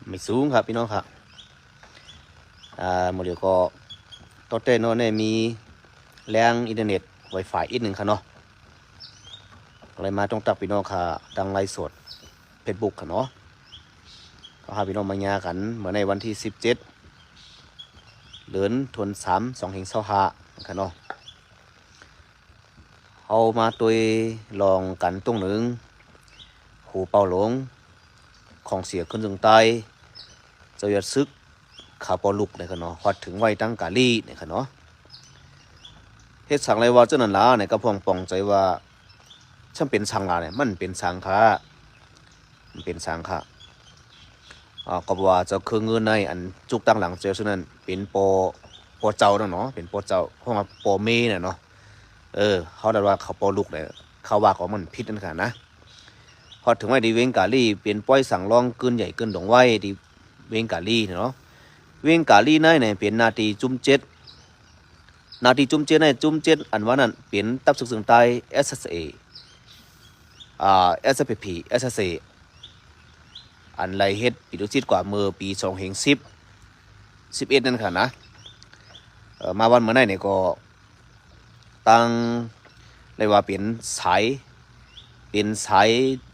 ໄມ່ສູງຄັບພີ່ນ້ອງຄັບ. ອ່າ ມື້ດຽວກໍຕອນແຕ່ນອນແນ່ມີແລງອິນເຕີເນັດ ວາຍຟາຍ ອີກໜຶ່ງຄັບເນາະ, ກໍເລີຍມາຕ້ອງຕັກພີ່ນ້ອງຄັບ ທາງໄລຟ໌ສົດເຟສບຸກຄັບເນາະ. ກໍຫາພີ່ນ້ອງມາຍາກັນ ເມື່ອໃນວັນທີສິບເຈັດ ເດືອນທວນສາມ ສອງພັນຊາວຫ້າຄັບເນາະ. ເຮົາມາຕົວະລອງກັນຕົງໜຶ່ງ ໂຮເປົ່າຫຼວງ ຂອງເສຍຂຶ້ນເຊີງໃຕ້ ເຈົ້າຍອດຊຶກ ຂ້າພໍ່ລຸກນະຄັບເນາະ, ຮອດເຖິງໄວ້ຕັ້ງກາລີນະຄັບເນາະ. ເຮັດສັງໄລວ່າເຈົ້ານັ້ນລະ ໃນກະພວງປ່ອງໃຈວ່າ ຊ່ຳເປັນສັງລະ ມັນເປັນສັງຄະ ມັນເປັນສັງຄະ. ອາ ກໍວ່າເຈົ້າຄືເງິນໃນອັນຈຸກຕັ້ງຫຼັງເຈົ້າຊື່ນັ້ນ ເປັນພໍ່ ພໍ່ເຈົ້ານັ້ນເນາະ, ເປັນພໍ່ເຈົ້າ ເຮົາວ່າພໍ່ເມນະເນາະ. ເອີ ເຮົານັ້ນວ່າຂ້າພໍ່ລຸກແຫຼະ, ເຂົາວ່າກໍມັນຜິດນັ້ນກະນະ. ຮອດເຖິງໄວ້ທີ່ວຽງກາລີ ເປັນປ່ອຍສັງລອງ ກືນໃຫຍ່ກືນຫຼວງໄວ້ທີ່ວຽງກາລີເນາະ. ວຽງກາລີໃນນີ້ເປັນໜ້າທີ່ຈຸ້ມເຈັດ ໜ້າທີ່ຈຸ້ມເຈັດໃນ ຈຸ້ມເຈັດອັນວ່ານັ້ນເປັນຕັບຊຶກເຊີງໃຕ້ ເອສເອສເອ ອ່າ ເອສເອສພີ ເອສເອສເອ ອັນໄດ້ເຮັດປີຕຸສິດກວ່າເມື່ອປີສອງພັນສິບ ສິບເອັດນັ້ນຄ່ະນະ. ເອີ ມາວັນມື້ໃນນີ້ກໍຕັ້ງໄດ້ວ່າເປັນສາຍ ເປັນສາຍ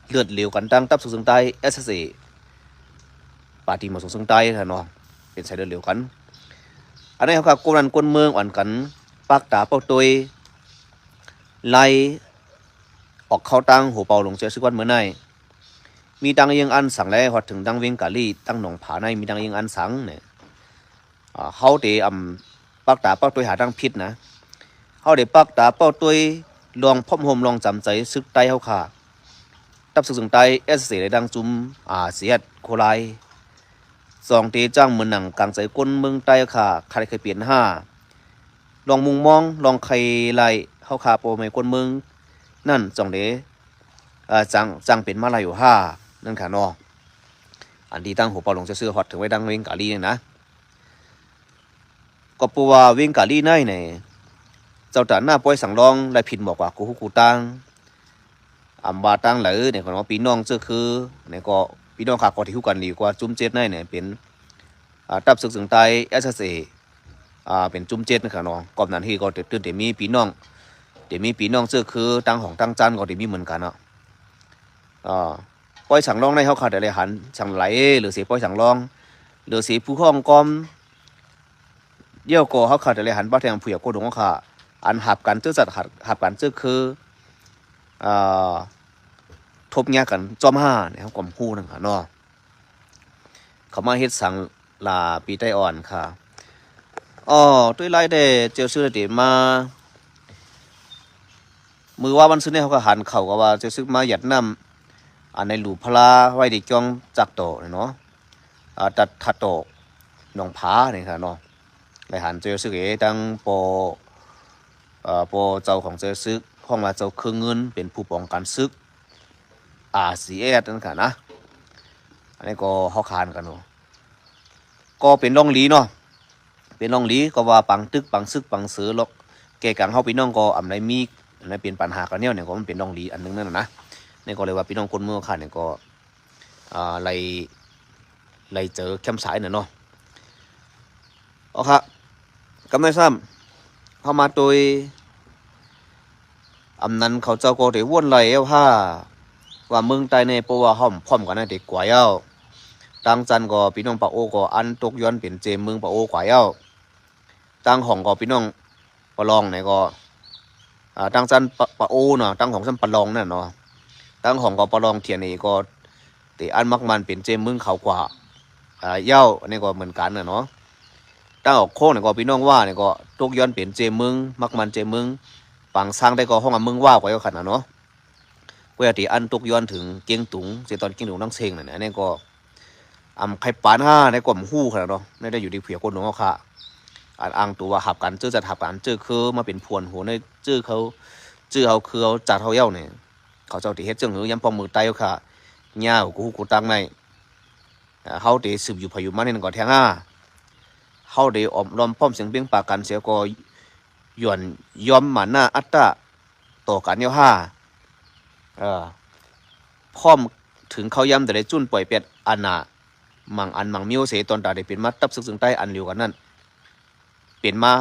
ເລືອດລຽວກັນ ຕັ້ງຕັບຊຶກເຊີງໃຕ້ ເອສເອສເອ ປາຕີໝໍສູງເຊີງໃຕ້ຫັ້ນເນາະ ເປັນສາຍເລືອດລຽວກັນ. ອັນນີ້ເຮົາກໍກົນບ້ານກົນເມືອງອອກກັນ ປາກຕາເປົ້າໂຕ້ຍ ໄລ່ອອກເຂົ້າຕັ້ງໂຮເປົ່າຫຼວງເຈົ້າຊຶກວັນເມືອໃນ ມີຕັ້ງເອີ່ງອັນສັງ ແລະ ຮອດເຖິງຕັ້ງວຽງກາລີ ຕັ້ງໜອງຜາໃນ ມີຕັ້ງເອີ່ງອັນສັງນີ້. ອ່າ ເຮົາເຕ ອຳ ປາກຕາເປົ້າໂຕ້ຍຫາທາງຜິດນະ. ເຮົາໄດ້ປາກຕາເປົ້າໂຕ້ຍລອງພ້ອມໂຮມລອງຈຳໃຈຊຶກໃຕ້ເຮົາຄ່າ ຕັບຊຶກເຊີງໃຕ້ ເອສເອສເອ ແລະ ດັ່ງຈຸ້ມ ອາ ຊີເອສ ໂຄລາຍ ສອງເຕຈ້າງເມີນໜັງກາງໃຈຄົນເມືອງໃຕ້ຄ່າ ຄາດໄດ້ເຄີຍເປັນຫ້າ ລອງມຸງມອງ ລອງໄຄໄລ່ເຮົາຄ່າ ພໍ່ແມ່ຄົນເມືອງນັ້ນ ສອງເຕ ເອີ ຈັ່ງ ຈັ່ງເປັນມາລາຢູ່ຫ້ານັ້ນຄ່ະເນາະ. ອັນທີ່ຕັ້ງໂຮເປົ່າຫຼວງເຈົ້າຊຶກຮອດເຖິງໄວ້ດັ່ງວຽງກາລີນີ້ນະ. ກໍເພາະວ່າວຽງກາລີໃນນີ້ ເຈົ້າຕາໜ້າປ່ອຍສັງລອງ ໄດ້ຜິດໝອກວ່າ ກູຮູ້ກູຕ່າງ ອຳວ່າຕ່າງເລີຍນີ້ກໍເນາະ ພີ່ນ້ອງເຈີຄືນີ້ກໍ ພີ່ນ້ອງຂ້າກໍທີ່ຮູ້ກັນດີກວ່າ ຈຸ້ມເຈັດໃນນີ້ເປັນ ອ່າ ຕັບຊຶກເຊີງໃຕ້ ເອສເອສເອ ອ່າ ເປັນຈຸ້ມເຈັດນະຄັບເນາະ. ກ່ອນໜ້ານີ້ກໍເຕີນເຕີມີພີ່ນ້ອງ ເຕີມີພີ່ນ້ອງເຈີຄື ຕ່າງຫ້ອງຕ່າງຈັນກໍເຕີມີເໝືອນກັນເນາະ. ອ່າ ປ່ອຍສັງລອງໃນເຮົາຂ້າໄດ້ໄລ່ຫັນສັງໄຫຼ ຫຼືເສປ່ອຍສັງລອງ ຫຼືເສຜູ້ຮ້ອງກ່ອມ ດຽວກໍເຮົາຂ້າໄດ້ໄລ່ຫັນປະແທງຜູ້ໃຫຍ່ໂຄດງເຮົາຂ້າ ອັນຮັບການເຈີຈັດ ຮັບການເຈີຄື ອ່າ ທົບຍາກັນຈອມຫ້າໃນເຮົາກໍຮູ້ນັ້ນຄ່ະເນາະ. ເຂົາມາເຮັດສັງລາປີໃຕ້ອ່ອນຄ່ະ. ອໍ ໂດຍຫຼາຍແດ່ເຈົ້າຊຶກເດມາ ມື້ວານວັນຊືນນີ້ເຮົາກໍຫັນເຂົ້າກໍວ່າເຈົ້າຊຶກມາຢາດນ້ຳ ອັນໃນຫຼູພະລາໄວ້ທີ່ຈອງຈັກໂຕນີ້ເນາະ ອາ ຕັດທັດໂຕໜອງຜານີ້ຄ່ະເນາະ. ໄດ້ຫັນເຈົ້າຊຶກເອ ທັງປໍ ເອີ ປໍເຈົ້າຂອງເຈົ້າຊຶກ ຮ້ອງວ່າເຈົ້າເຄືອເງິນ ເປັນຜູ້ປ້ອງກັນຊຶກ ອາ ຊີເອສ ນັ້ນຄ່ະນະ. ອັນນີ້ກໍເຮົາຂານກັນເນາະ ກໍເປັນລອງລີເນາະ ເປັນລອງລີ ກໍວ່າປາງຕຶກ ປາງຊຶກ ປາງເສີລອກ ແກ່ກາງເຮົາພີ່ນ້ອງກໍອຳໄດ້ມີ ອັນນັ້ນເປັນບັນຫາກັນແນວນີ້ ກໍມັນເປັນລອງລີອັນໜຶ່ງນັ້ນນະ. ນີ້ກໍເລີຍວ່າພີ່ນ້ອງຄົນເມືອງຂ້ານີ້ກໍ ອ່າ ໄລ່ ໄລ່ເຈີແຄມສາຍນະເນາະ. ເອົາຄະ ກຳໄນຊ້ຳ ເຮົາມາໂຕຍ ອຳນັ້ນເຂົາເຈົ້າກໍໄດ້ວນໄລ່ເອົາຫາວ່າເມືອງໃຕ້ນີ້ ເພາະວ່າເຮົາພ້ອມກັນນະ ໄດ້ກວາຍເອົາ. ຕ່າງຈັນກໍພີ່ນ້ອງປາໂອກໍອັນຕົກຍ້ອນເປັນເຈເມືອງປາໂອກວາຍເອົາ. ຕ່າງຫ້ອງກໍພີ່ນ້ອງປະລອງນີ້ກໍ ອ່າ ຕ່າງຈັນປະ ປະໂອເນາະ ຕ່າງຫ້ອງຊັ້ນປະລອງນັ້ນເນາະ. ຕ່າງຫ້ອງກໍປະລອງທຽນນີ້ກໍ ເຕອັນມັກມັນເປັນເຈເມືອງເຂົາກວ່າ ອາ ເຍົາ ອັນນີ້ກໍເໝືອນກັນນະເນາະ. ຕ່າງອອກໂຄ້ງນີ້ກໍພີ່ນ້ອງວ່ານີ້ກໍຕົກຍ້ອນເປັນເຈເມືອງ ມັກມັນເຈເມືອງ ປາງຊ້າງໄດ້ກໍຮ້ອງວ່າເມືອງວ່າກວ່າເອົາຄັນນະເນາະ. ກໍຢ່າເຕອັນຕົກຍ້ອນເຖິງກຽງຕຸງ ເຊຕອນກຽງຕຸງນາງເຊງນັ້ນ ອັນນີ້ກໍອຳໄຄປານຫາໃນຄວາມຮູ້ຂະໜາດເນາະ ໃນໄດ້ຢູ່ທີ່ເຜຍຄົນຂອງເຮົາຄະ ອັນອ້າງຕົວວ່າຮັບການເຈີຈັດ ຮັບການເຈີຄື ມາເປັນພວນຫົວໃນເຈີເຂົາ ເຈີເຮົາຄືເຮົາຈັດເຮົາເຍົານີ້ ເຂົາເຈົ້າທີ່ເຮັດເຊິ່ງຫືອຍາມພ້ອມມືໃຕ້ເຮົາຄະ ຍາວກູຮູ້ກູຕ່າງໃນ ເຮົາທີ່ສືບຢູ່ໃຜຢູ່ມັນນີ້ກໍແທງຫາ ເຮົາໄດ້ອ້ອມລ້ອມພ້ອມສຽງເປັ່ງປາກກັນເສຍກໍຍ້ອນຍອມມານາອັດຕະຕໍ່ກັນເຍົາຫາ ເອີ ພ້ອມເຖິງເຂົ້າຍາມໃດໄດ້ຈຸນປ່ອຍແປດອານາ ມັງອັນມັງມຽວເສ ຕອນຕາໄດ້ເປັນມາ ຕັບເສິກເຊິ່ງໃຕ້ອັນດຽວກັນນັ້ນ ເປັນມາ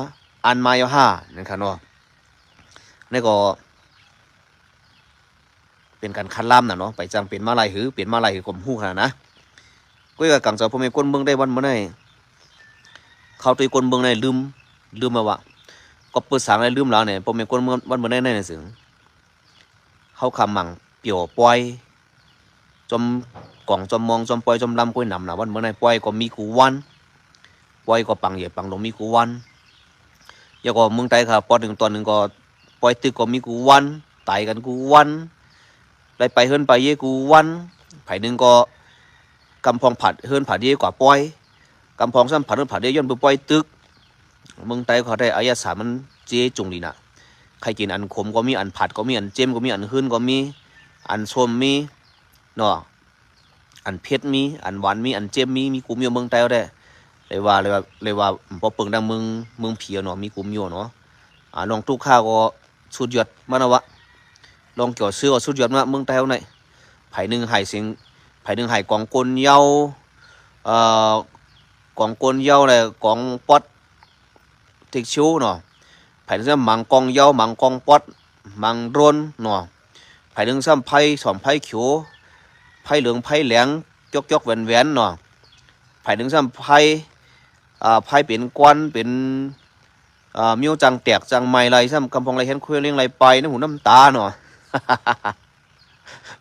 ອັນມາຍາວຫາ ນັ້ນຂະເນາະ. ນີ້ກໍເປັນການຄາດລາມນະເນາະ ໄປຈັ່ງເປັນມາຫຼາຍຫື ເປັນມາຫຼາຍຫືກໍບໍ່ຮູ້ຂະໜາດນະ. ກໍຢາກກັງໃຈພໍ່ແມ່ຄົນເມືອງໄດ້ວັນມື້ນີ້ ເຂົ້າຕຸ້ຍຄົນເມືອງໄດ້ລືມ ລືມມາວ່າ ກໍເປີດສາງໄດ້ລືມແລ້ວນີ້ ພໍ່ແມ່ຄົນເມືອງວັນມື້ນີ້ນັ້ນເຊິ່ງ ເຮົາຄຳມັງ ປຽວ ປ່ອຍ ຈອມກອງ ຈອມມອງ ຈອມປ່ອຍ ຈອມລຳ ກ້ວຍນຳນະ ວັນເມືອງໃນ ປ່ອຍກໍມີກູວັນ ປ່ອຍກໍປັງໃຫຍ່ປັງຫຼວງ ມີກູວັນ. ແລ້ວກໍເມືອງໃຕ້ຂ້າ ປອດໜຶ່ງຕອນໜຶ່ງກໍ ປ່ອຍຕຶກກໍມີກູວັນ ຕາຍກັນກູວັນ ໄລ່ໄປເຮືອນໄປເຢຍກູວັນ. ໃຜໜຶ່ງກໍກຳພອງຜາດເຮືອນຜາດເຢຍກວ່າປ່ອຍ ກຳພອງຊ້ຳຜາດເຮືອນຜາດເຢຍຍ້ອນບໍ່ປ່ອຍຕຶກ. ເມືອງໃຕ້ເຂົາໄດ້ອາຍະສາມັນເຈຈຸງດີນະ ໃຄກິນອັນຂົມກໍມີ ອັນຜັດກໍມີ ອັນເຈັມກໍມີ ອັນຫືນກໍມີ ອັນສົ້ມມີເນາະ ອັນເຜັດມີ ອັນຫວານມີ ອັນເຈັມມີ ມີກຸມຢູ່ເມືອງໃຕ້ເຮົາແທ້. ເລີຍວ່າ ເລີຍວ່າ ເລີຍວ່າບໍ່ເປິງດັ່ງເມືອງ ເມືອງຜີເນາະ ມີກຸມຢູ່ເນາະ. ອາ ນ້ອງຕຸກຂ້າກໍສຸດຍອດມານະວະ ນ້ອງກຽວເສືອກໍສຸດຍອດມາ ເມືອງໃຕ້ເຮົາໃນ ໃຜໜຶ່ງຫາຍເສງ ໃຜໜຶ່ງຫາຍກອງກົນເຍົາ ເອີ ກອງກົນເຍົາ ແລະ ກອງປອດ ເທັກຊິວເນາະ ໃຜໜຶ່ງຊ້ຳມັງກອງເຍົາ ມັງກອງປອດ ມັງໂດຣນເນາະ ໃຜໜຶ່ງຊ້ຳໄຟສອມໄຟຂຽວ ໄຟເຫຼືອງໄຟແຫຼງ ຈອກໆແຫວນໆເນາະ ໃຜໜຶ່ງຊ້ຳໄຟ ອາ ໄຟເປັນຄວັນ ເປັນ ອາ ມຽວຈັ່ງແຕກຈັ່ງໄໝ້ໄລ່ຊ້ຳ ກຳພອງໄລ່ແຮນເຄວເລັງໄລ່ໄປ ນ້ຳຫູນ້ຳຕາເນາະ.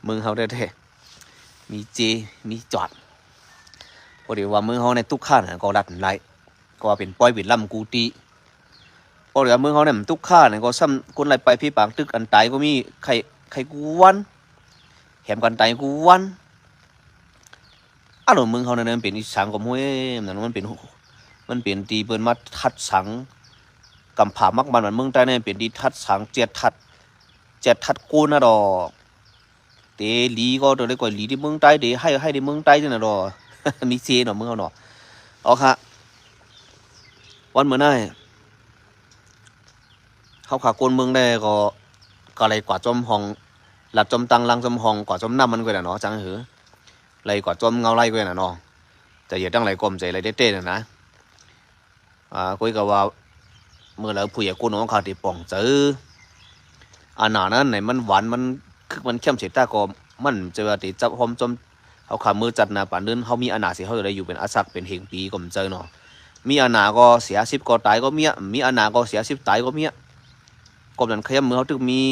ເມືອງເຮົາແທ້ໆ ມີເຈ ມີຈອດ. ພໍດີວ່າເມືອງເຮົາໃນຕຸກຂ້ານະ ກໍລັດໄດ້ ກໍວ່າເປັນປ່ອຍເປັນລຳກູຕີ. ພໍດີວ່າເມືອງເຮົາໃນຕຸກຂ້ານະ ກໍຊ້ຳຄົນໄລ່ໄປພີປາງຕຶກ ອັນຕາຍກໍມີ ໄຂ້ ໄຂ້ກູວັນ ແຖມກັນຕາຍກູວັນ. ອາໂລ ເມືອງເຮົານັ້ນມັນເປັນອີສານກໍຫ້ວຍນັ້ນ ມັນເປັນ ມັນເປັນທີ່ເພິ່ນມາທັດສັງ ກຳພາມັກມັນ ເມືອງໃຕ້ນີ້ເປັນທີ່ທັດສັງ ເຈັດທັດ ເຈັດທັດກູນນະດອກ. ເຕຫຼີກໍ ໂຕເລັກກໍຫຼີທີ່ເມືອງໃຕ້ ເຕໄຫ້ ໄຫ້ທີ່ເມືອງໃຕ້ນີ້ນະດອກ. ມີເຊເນາະ ເມືອງເຮົາເນາະ. ເອົາຄະ ວັນມື້ນີ້ ເຮົາຂາກົນເມືອງໄດ້ກໍ ກໍໄລ່ກວາດຈອມຫ້ອງ ລັດຈອມຕັ່ງ ລ້າງຈອມຫ້ອງ ກວາດຈອມນ້ຳມັນກໍໄດ້ເນາະ ຈັ່ງຫື ໄລ່ກວາດຈອມເງົາໄລ່ກໍໄດ້ນະເນາະ. ຈະເຮັດຈັ່ງໃດກໍບໍ່ໃຈໄລ່ແຕ່ໆນັ້ນນະ. ອາ ຂ້ອຍກໍວ່າ ເມື່ອລາວຜູ້ໃຫຍ່ກົນຂອງຂ້າທີ່ປ່ອງໃຈ ອານານັ້ນໃນມັນຫວານ ມັນຄຶກ ມັນເຂັ້ມເສຍຕາກໍ ມັນຈະວ່າທີ່ຈັບຫອມຈອມ ເຮົາຂ້າມື້ຈັດໜ້າປານເດີນ ເຮົາມີອານາຊິ ເຮົາຈະໄດ້ຢູ່ເປັນອາສັກເປັນເຮງປີກໍບໍ່ໃຈເນາະ. ມີອານາກໍເສຍຊີບກໍຕາຍກໍມີ ມີອານາກໍເສຍຊີບຕາຍກໍມີ. ກໍນັ້ນຂະຍຳເມືອງເຮົາຕຶກມີ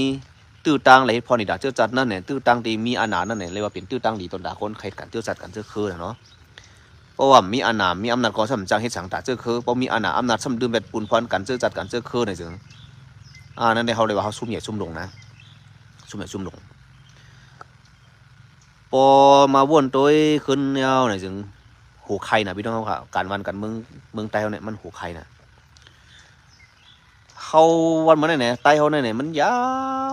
ຕື້ຕາງ ແລະ ເຮັດພອນນີ້ດາເຈີຈັດນັ້ນແຫຼະ ຕື້ຕາງທີ່ມີອານານັ້ນແຫຼະ ເອີ້ນວ່າເປັນຕື້ຕາງດີຕໍ່ບັນດາຄົນເຮັດການເຈີຈັດການເຈີຄືນະເນາະ. ເພາະວ່າມີອານາ ມີອຳນາດກໍຊ້ຳຈັ່ງເຮັດສັງຕາເຈີຄື ບໍ່ມີອານາອຳນາດຊ້ຳດື່ມແບດປຸນພອນກັນເຈີຈັດກັນເຈີຄືນີ້ເຊິ່ງ ອາ ນັ້ນເດ້ ເຮົາເລີຍວ່າເຮົາຊຸມໃຫຍ່ຊຸມຫຼວງນະ ຊຸມໃຫຍ່ຊຸມຫຼວງ. ພໍມາວົນໂຕຍຂຶ້ນແນວນີ້ເຊິ່ງ ໂຫໄຄນະ ພີ່ນ້ອງເຮົາ ການບ້ານການເມືອງ ເມືອງໃຕ້ເຮົານີ້ມັນໂຫໄຄນະ. ເຮົາວັນມື້ນີ້ນະ ໃຕ້ເຮົານີ້ນະ ມັນຫຍາ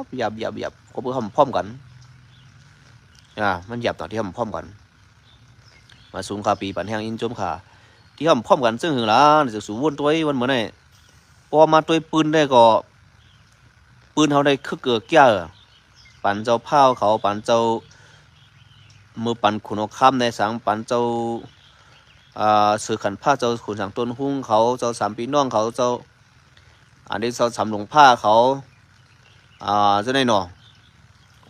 ບ ຫຍາບ ຫຍາບ ຫຍາບ ກໍເພື່ອເຮົາພ້ອມກັນ ອາ ມັນຫຍາບຕອນທີ່ເຮົາພ້ອມກັນ ມາສູງຄ່າປີປັນແຮງຍິນຊົມຄ່າ ທີ່ເຮົາພ້ອມກັນເຊິ່ງຫຶງຫຼາ ຈະສູວົນໂຕຍວັນມື້ນີ້ ພໍມາໂຕຍປືນໄດ້ກໍ ປືນເຮົາໄດ້ຄຶກເກີກເກີ້ຍ ປັນເຈົ້າພ້າວເຂົາ ປັນເຈົ້າ ມື້ປັນຂຸນຫົວຄຳໃນສັງ ປັນເຈົ້າ ອາ ເສືອຂັນພາ ເຈົ້າຂຸນສັງຕົ້ນຮຸ່ງເຂົາ ເຈົ້າສາມພີ່ນ້ອງເຂົາ ເຈົ້າ ອັນນີ້ເຈົ້າສາມຫຼວງພ້າເຂົາ ອາ ຈັ່ງໃດເນາະ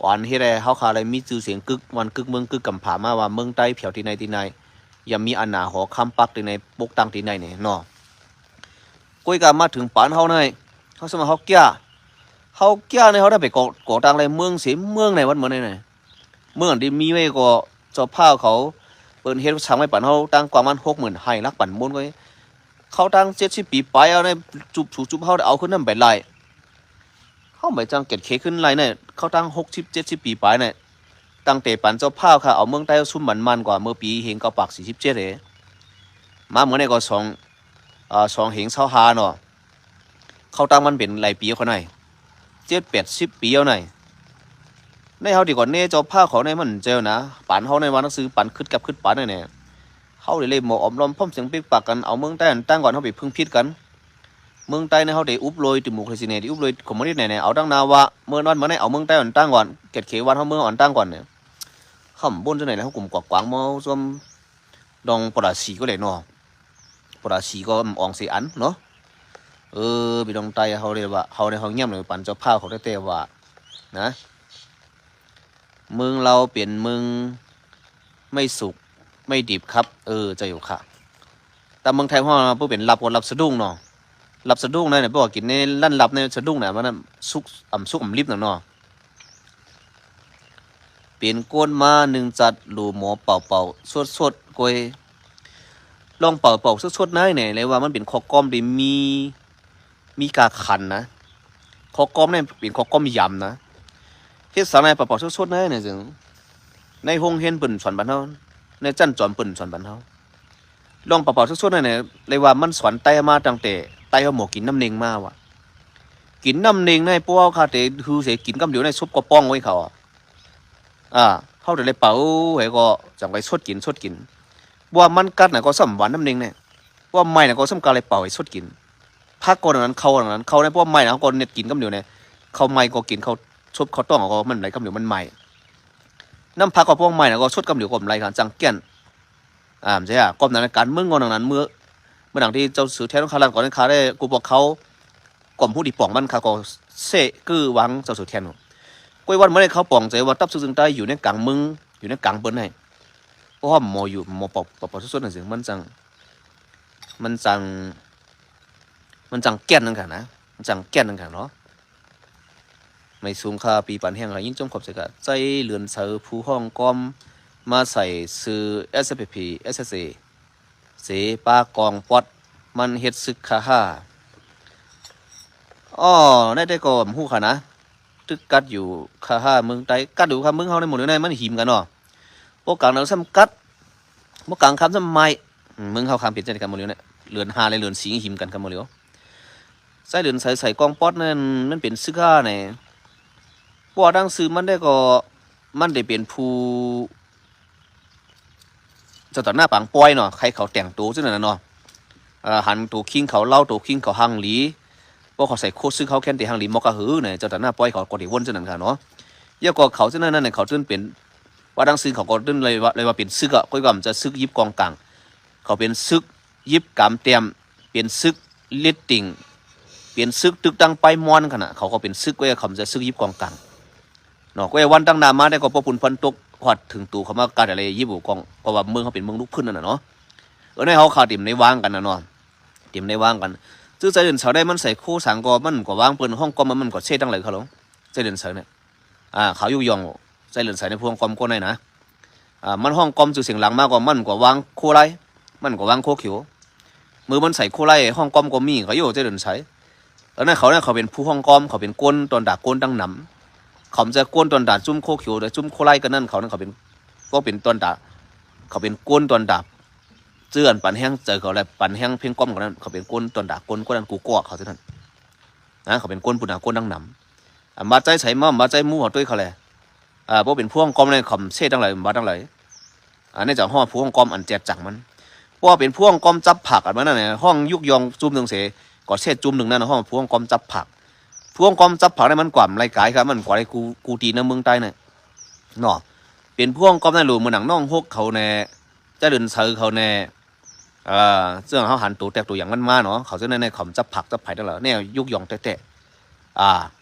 ອັນເຮັດໃຫ້ເຮົາຂ້າໄດ້ມີຊື່ສຽງກຶກບ້ານກຶກເມືອງກຶກກຳພາມາວ່າເມືອງໃຕ້ແຖວທີ່ໃນທີ່ໃນ ຢ່າມີອານາຫໍຄຳປັກທີ່ໃນປົກຕັ້ງທີ່ໃນນີ້ເນາະ. ກວຍກາມາເຖິງປານເຮົາໃນ ເຮົາສາມາດເຮົາກ້າ ເຮົາກ້າໃນເຮົາໄດ້ໄປກໍ່ ກໍ່ຕັ້ງໄດ້ເມືອງເສເມືອງໃນວັດເມືອງໃນ ເມືອງອັນທີ່ມີໄວ້ກໍເຈົ້າພ້າວເຂົາ ເພິ່ນເຮັດສັງໄວ້ປັນເຮົາຕັ້ງກວ້າງປະມານຫົກໝື່ນໄຮ່ ຫຼັກປັນມູນກໍ ເຂົາຕັ້ງເຈັດສິບປີປາຍເອົາໃນ ຈຸບສູຈຸບເຮົາໄດ້ເອົາຂຶ້ນນຳໄປຫຼາຍ ເຮົາໄປຈັ່ງເກັດເຄຂຶ້ນຫຼາຍໃນ ເຂົາຕັ້ງຫົກສິບເຈັດສິບປີປາຍໃນ ຕັ້ງແຕ່ປັນເຈົ້າພ້າວຂ້າເອົາເມືອງໃຕ້ຊຸມບັນມານກວ່າເມື່ອປີເຮງເກົ້າປາກສີ່ສິບເຈັດເດ ມາເມື່ອໃນກໍສອງ ເອີ ສອງເຮງຊາວຫ້າເນາະ. ເຂົາຕັ້ງມັນເປັນຫຼາຍປີແລ້ວໃນ ເຈັດແປດສິບປີແລ້ວໃນ ໃນເຮົາດີກວ່າແນ່ເຈົ້າພ້າວເຂົາໃນມັນເຈົ້ານະ ປານເຮົາໃນວ່າໜັງສືປານຄຶດກັບຄຶດປານໃນແນ່ ເຮົາໄດ້ເລີຍໝໍ້ອອມລ້ອມພ້ອມສຽງປິກປາກກັນ ເອົາເມືອງໃຕ້ອັນຕັ້ງກ່ອນ ເຮົາໄປເພິ່ງຜິດກັນ ເມືອງໃຕ້ໃນເຮົາໄດ້ອຸບໂລຍດີໂມຄຣາຊີແນ່ ໄດ້ອຸບໂລຍຄອມມູນິດແນ່ ເອົາຕັ້ງໜ້າວ່າ ເມື່ອນອນມາໃນເອົາເມືອງໃຕ້ອັນຕັ້ງກ່ອນ ເກັດເຄບ້ານເຮົາເມືອງອັນຕັ້ງກ່ອນ ເຮົາບໍ່ບຸນຈັ່ງໃດແລ້ວ ເຮົາກຸມກວາກກວາງເມົາຊວມ ດອງປະລາຊີກໍໄດ້ເນາະ ປະລາຊີກໍອອງເສຍອັນເນາະ. ເອີ ພີ່ນ້ອງໃຕ້ເຮົາເລີຍວ່າ ເຮົາໃນເຮົາຢ້ຳເລີຍ ປັນເຈົ້າພາບເຂົາແທ້ໆວ່ານະ ເມືອງລາວເປັນເມືອງໄມ່ສຸກໄມ່ດິບຄັບ. ເອີ ໃຈຢູ່ຄ່ະ ຕາມເມືອງໄທເຮົາເປັນລັບກໍລັບສະດຸ້ງເນາະ ລັບສະດຸ້ງນັ້ນແບບວ່າກິນໃນຮ້ານລັບໃນສະດຸ້ງນະ ມັນສຸກອຳສຸກອຳລິບນະເນາະ. ເປັນໂກນມາໜຶ່ງຈັດ ຫຼູໝໍເປົ່າໆ ສົດໆ ໂກຍ ລອງເປົ່າໆ ສົດໆ ນາຍແນ່ ແລະວ່າມັນເປັນຂໍ້ກອມທີ່ມີ ມີກາຂັນນະ ຂໍ້ກອມນີ້ເປັນຂໍ້ກອມຢຳນະ. ເຮັດສານາຍເປົ່າໆ ສົດໆ ນາຍແນ່ ເຊິ່ງໃນໂຮງຮຽນເພິ່ນສອນປານເຮົາ ໃນຊັ້ນຈອມເພິ່ນສອນປານເຮົາ ລອງເປົ່າໆ ສົດໆ ນັ້ນແຫຼະ ເລີຍວ່າມັນສອນໄຕ້ມາຕັ້ງແຕ່ໄຕ້ເຮົາໝໍກິນນ້ຳເນັ່ງມາວ່າ ກິນນ້ຳເນັ່ງໃນພວກເຮົາຄາເຕ ຄືເສ ກິນກຳດຽວໃນສົບກໍປ່ອງໄວ້ເຂົາ ອາ ເຮົາໄດ້ເປົ່າໃຫ້ກໍຈັ່ງໄປສົດກິນ ສົດກິນ ບໍ່ວ່າມັນກັດນະກໍສ່ຳຫວານນ້ຳເນັ່ງແນ່ ບໍ່ວ່າໄໝ້ນະກໍສ່ຳກາໄດ້ເປົ່າໃຫ້ສົດກິນ. ຜັກກໍນັ້ນ ເຂົ້ານັ້ນ ເຂົ້າໃນພວກໄໝ້ນະ ເຮົາກໍເນັດກິນກຳດຽວໃນ ເຂົ້າໄໝ້ກໍກິນ ເຂົ້າສົບເຂົ້າຕ້ອງກໍມັນໄຫຼກຳດຽວ ມັນໄໝ້ ນ້ຳຜັກກໍພວກໄໝ້ນະ ກໍສົດກຳດຽວກໍໄຫຼ ຄັນຈັ່ງກ້ຽນ ອາ ມັນຈະ ກອມນັ້ນ ການເມືອງກໍດັ່ງນັ້ນ ເມື່ອ ເມື່ອດັ່ງທີ່ເຈົ້າເສືອແທນຂ້າລາດກ່ອນ ຂ້າໄດ້ ກູພວກເຂົາ ກອມຮູ້ດີປ່ອງມັນ ຂ້າກໍເຊະກື້ວາງເຈົ້າເສືອແທນ ກ້ວຍວັນມື້ໃດເຂົາປ່ອງໃຈວ່າ ຕັບສຶກເຊິ່ງໃຕ້ຢູ່ໃນກາງເມືອງ ຢູ່ໃນກາງເພິ່ນໃຫ້ ເພາະວ່າໝໍຢູ່ ໝໍປອບ ປອບ ປອບສຸດໆ ນັ້ນເຊິ່ງ ມັນຈັ່ງ ມັນຈັ່ງ ມັນຈັ່ງແກ່ນນັ້ນກະນະ ມັນຈັ່ງແກ່ນນັ້ນກະເນາະ. ໄມ້ສູງຄ່າ ປີປານແຮງ ຍິນຊົມຂອບໃຈກະ ໃຈເຫຼືອນເສີ ຜູ້ຮ້ອງກອມ ມາໃສ່ຊື່ ເອສເອສພີ ເອສເອສເອ ເສ ປາກອງປອດ ມັນເຮັດສຶກຄາຮາ. ອໍ ໄດ້ແຕ່ກໍຮູ້ຄ່ະນະ ຕຶກກັດຢູ່ຄາຮາເມືອງໃຕ້ ກັດຢູ່ຄາເມືອງເຮົາໃນໝູ່ນີ້ ມັນຫິມກັນເນາະ. ພວກກາງເຮົາຊ້ຳກັດ ບໍ່ກາງຄຳຊ້ຳໄໝ້ ອືມ ເມືອງເຮົາຄຳເປັນຈັ່ງໃດກັນໝົດແລ້ວນະ ເດືອນຫ້າ ແລະ ເດືອນສີ່ຫິມກັນກັນໝົດແລ້ວ. ໃຊ້ເດືອນໃສ ໃສ່ກອງປອດນັ້ນ ມັນເປັນຊຶກຫາແນ່ ບໍ່ວ່າຕັ້ງຊື່ມັນໄດ້ກໍ ມັນໄດ້ເປັນຜູ້ ເຈົ້າຕາໜ້າປາງປ່ອຍເນາະ ໃຫ້ເຂົາແຕ່ງໂຕຈັ່ງນັ້ນນະເນາະ. ເອີ ຫັນໂຕຄິງເຂົາເລົາ ໂຕຄິງເຂົາຮັ່ງຫຼີ ພວກເຂົາໃສ່ໂຄດຊຶກ ເຮົາແຄ້ນແຕ່ຮັ່ງຫຼີ ໝໍກະຫືນະ ເຈົ້າຕາໜ້າປ່ອຍເຂົາກໍໄດ້ວົນຈັ່ງນັ້ນຄ່ະເນາະ. ແລ້ວກໍເຂົາຈັ່ງນັ້ນນັ້ນ ເຂົາຈຶ່ງເປັນ ວ່າຕັ້ງຊື່ເຂົາກໍຈຶ່ງເລີຍວ່າ ເລີຍວ່າເປັນຊຶກອະ ກໍວ່າມັນຈະຊຶກຢິບກອງກາງ ເຂົາເປັນຊຶກຢິບກາມແຕ້ມ ເປັນຊຶກເລັດຕິງ ເປັນຊຶກຕຶກຕັ້ງປ້າຍມ່ອນຂະນະ ເຂົາກໍເປັນຊຶກ ກໍວ່າເຂົາຈະຊຶກຢິບກອງກາງເນາະ. ກໍວ່າວັນຕັ້ງໜ້າມາໄດ້ກໍພໍ້ຝຸ່ນພັນຕົກ ຮອດເຖິງໂຕເຂົາມາກາດອະໄລຍິບກອງ ເພາະວ່າເມືອງເຮົາເປັນເມືອງລູກພື້ນນັ້ນນະເນາະ. ເອີ ໃນເຮົາຄາເຕັມໃນວາງກັນນະເນາະ ເຕັມໃນວາງກັນ. ຈື່ໃຈເດືອນເສົາໄດ້ ມັນໃສ່ໂຄສັງກໍ ມັນກໍວາງເພິ່ນ ຫ້ອງກອມມັນ ມັນກໍເຊດຕັ້ງຫຼາຍຄະໂລ ໃຈເດືອນເສົານີ້ ອາ ເຂົາຍຸກຍ້ອງໃຈເດືອນໃສໃນພວກກອມໂກໄນນະ ອາ ມັນຮ້ອງກອມຊື່ສຽງຫຼັງມາກໍ ມັນກໍວາງໂຄໄລ ມັນກໍວາງໂຄຂຽວ ມື້ມັນໃສ່ໂຄໄລຮ້ອງກອມກໍມີ ເຂົາຢູ່ໃຈເດືອນໃສ. ເອີ ນັ້ນເຂົາ ນັ້ນເຂົາເປັນຜູ້ຮ້ອງກອມ ເຂົາເປັນໂກນຕອນດາໂກນຕັ້ງນຳ ເຂົາຈະໂກນຕອນດາຈຸ້ມໂຄຂຽວ ແລະ ຈຸ້ມໂຄໄລກັນນັ້ນ ເຂົານັ້ນເຂົາເປັນ ກໍເປັນຕອນດາ ເຂົາເປັນໂກນຕອນດາ ເຈື່ອນປັນແຮງໃຈເຂົາ ແລະ ປັນແຮງເພງກອມກັນນັ້ນ ເຂົາເປັນໂກນຕອນດາໂກນ ໂກນນັ້ນກູກໍເຂົາເທົ່ານັ້ນນະ ເຂົາເປັນໂກນຜູ້ດາໂກນຕັ້ງນຳ. ອຳມາດໃຈໃສມາ ອຳມາດໃຈໝູ່ເຮົາຕົວເຂົາແລະ ອາ ບໍ່ເປັນພວກກອມໃນຄຳເສດທັງຫຼາຍ ອຳມາດທັງຫຼາຍ ອັນນີ້ຈະຮອດພວກກອມອັນແຈດຈັງມັນ ເພາະວ່າເປັນພວກກອມຈັບຜັກ ອັນນັ້ນນະ ຮ້ອງຍຸກຍ້ອງຈຸ້ມໜຶ່ງເສ ກໍເສດຈຸ້ມໜຶ່ງນັ້ນ ຮ້ອງພວກກອມຈັບຜັກ ພວກກອມຈັບຜັກນີ້ມັນກວ່າມາໄລກາຍ ມັນກວ່າໄດ້ກູ ກູຕີນຳເມືອງໃຕ້ນະເນາະ. ເປັນພວກກອມນັ້ນ ໂລ ເມືອງໜອງຫົກເຂົາແນ່ ຈະເດີນເສີເຂົາແນ່ ເອີ ເຊິ່ງເຮົາຫັນໂຕແຕກໂຕຫຍັງມັນມາເນາະ ເຂົາເຈົ້າໃນ ໃນຄຳຈັບຜັກຈັບໃຜທັງຫຼາຍ ແນວຍຸກຍ້ອງແທ້ໆ ອາ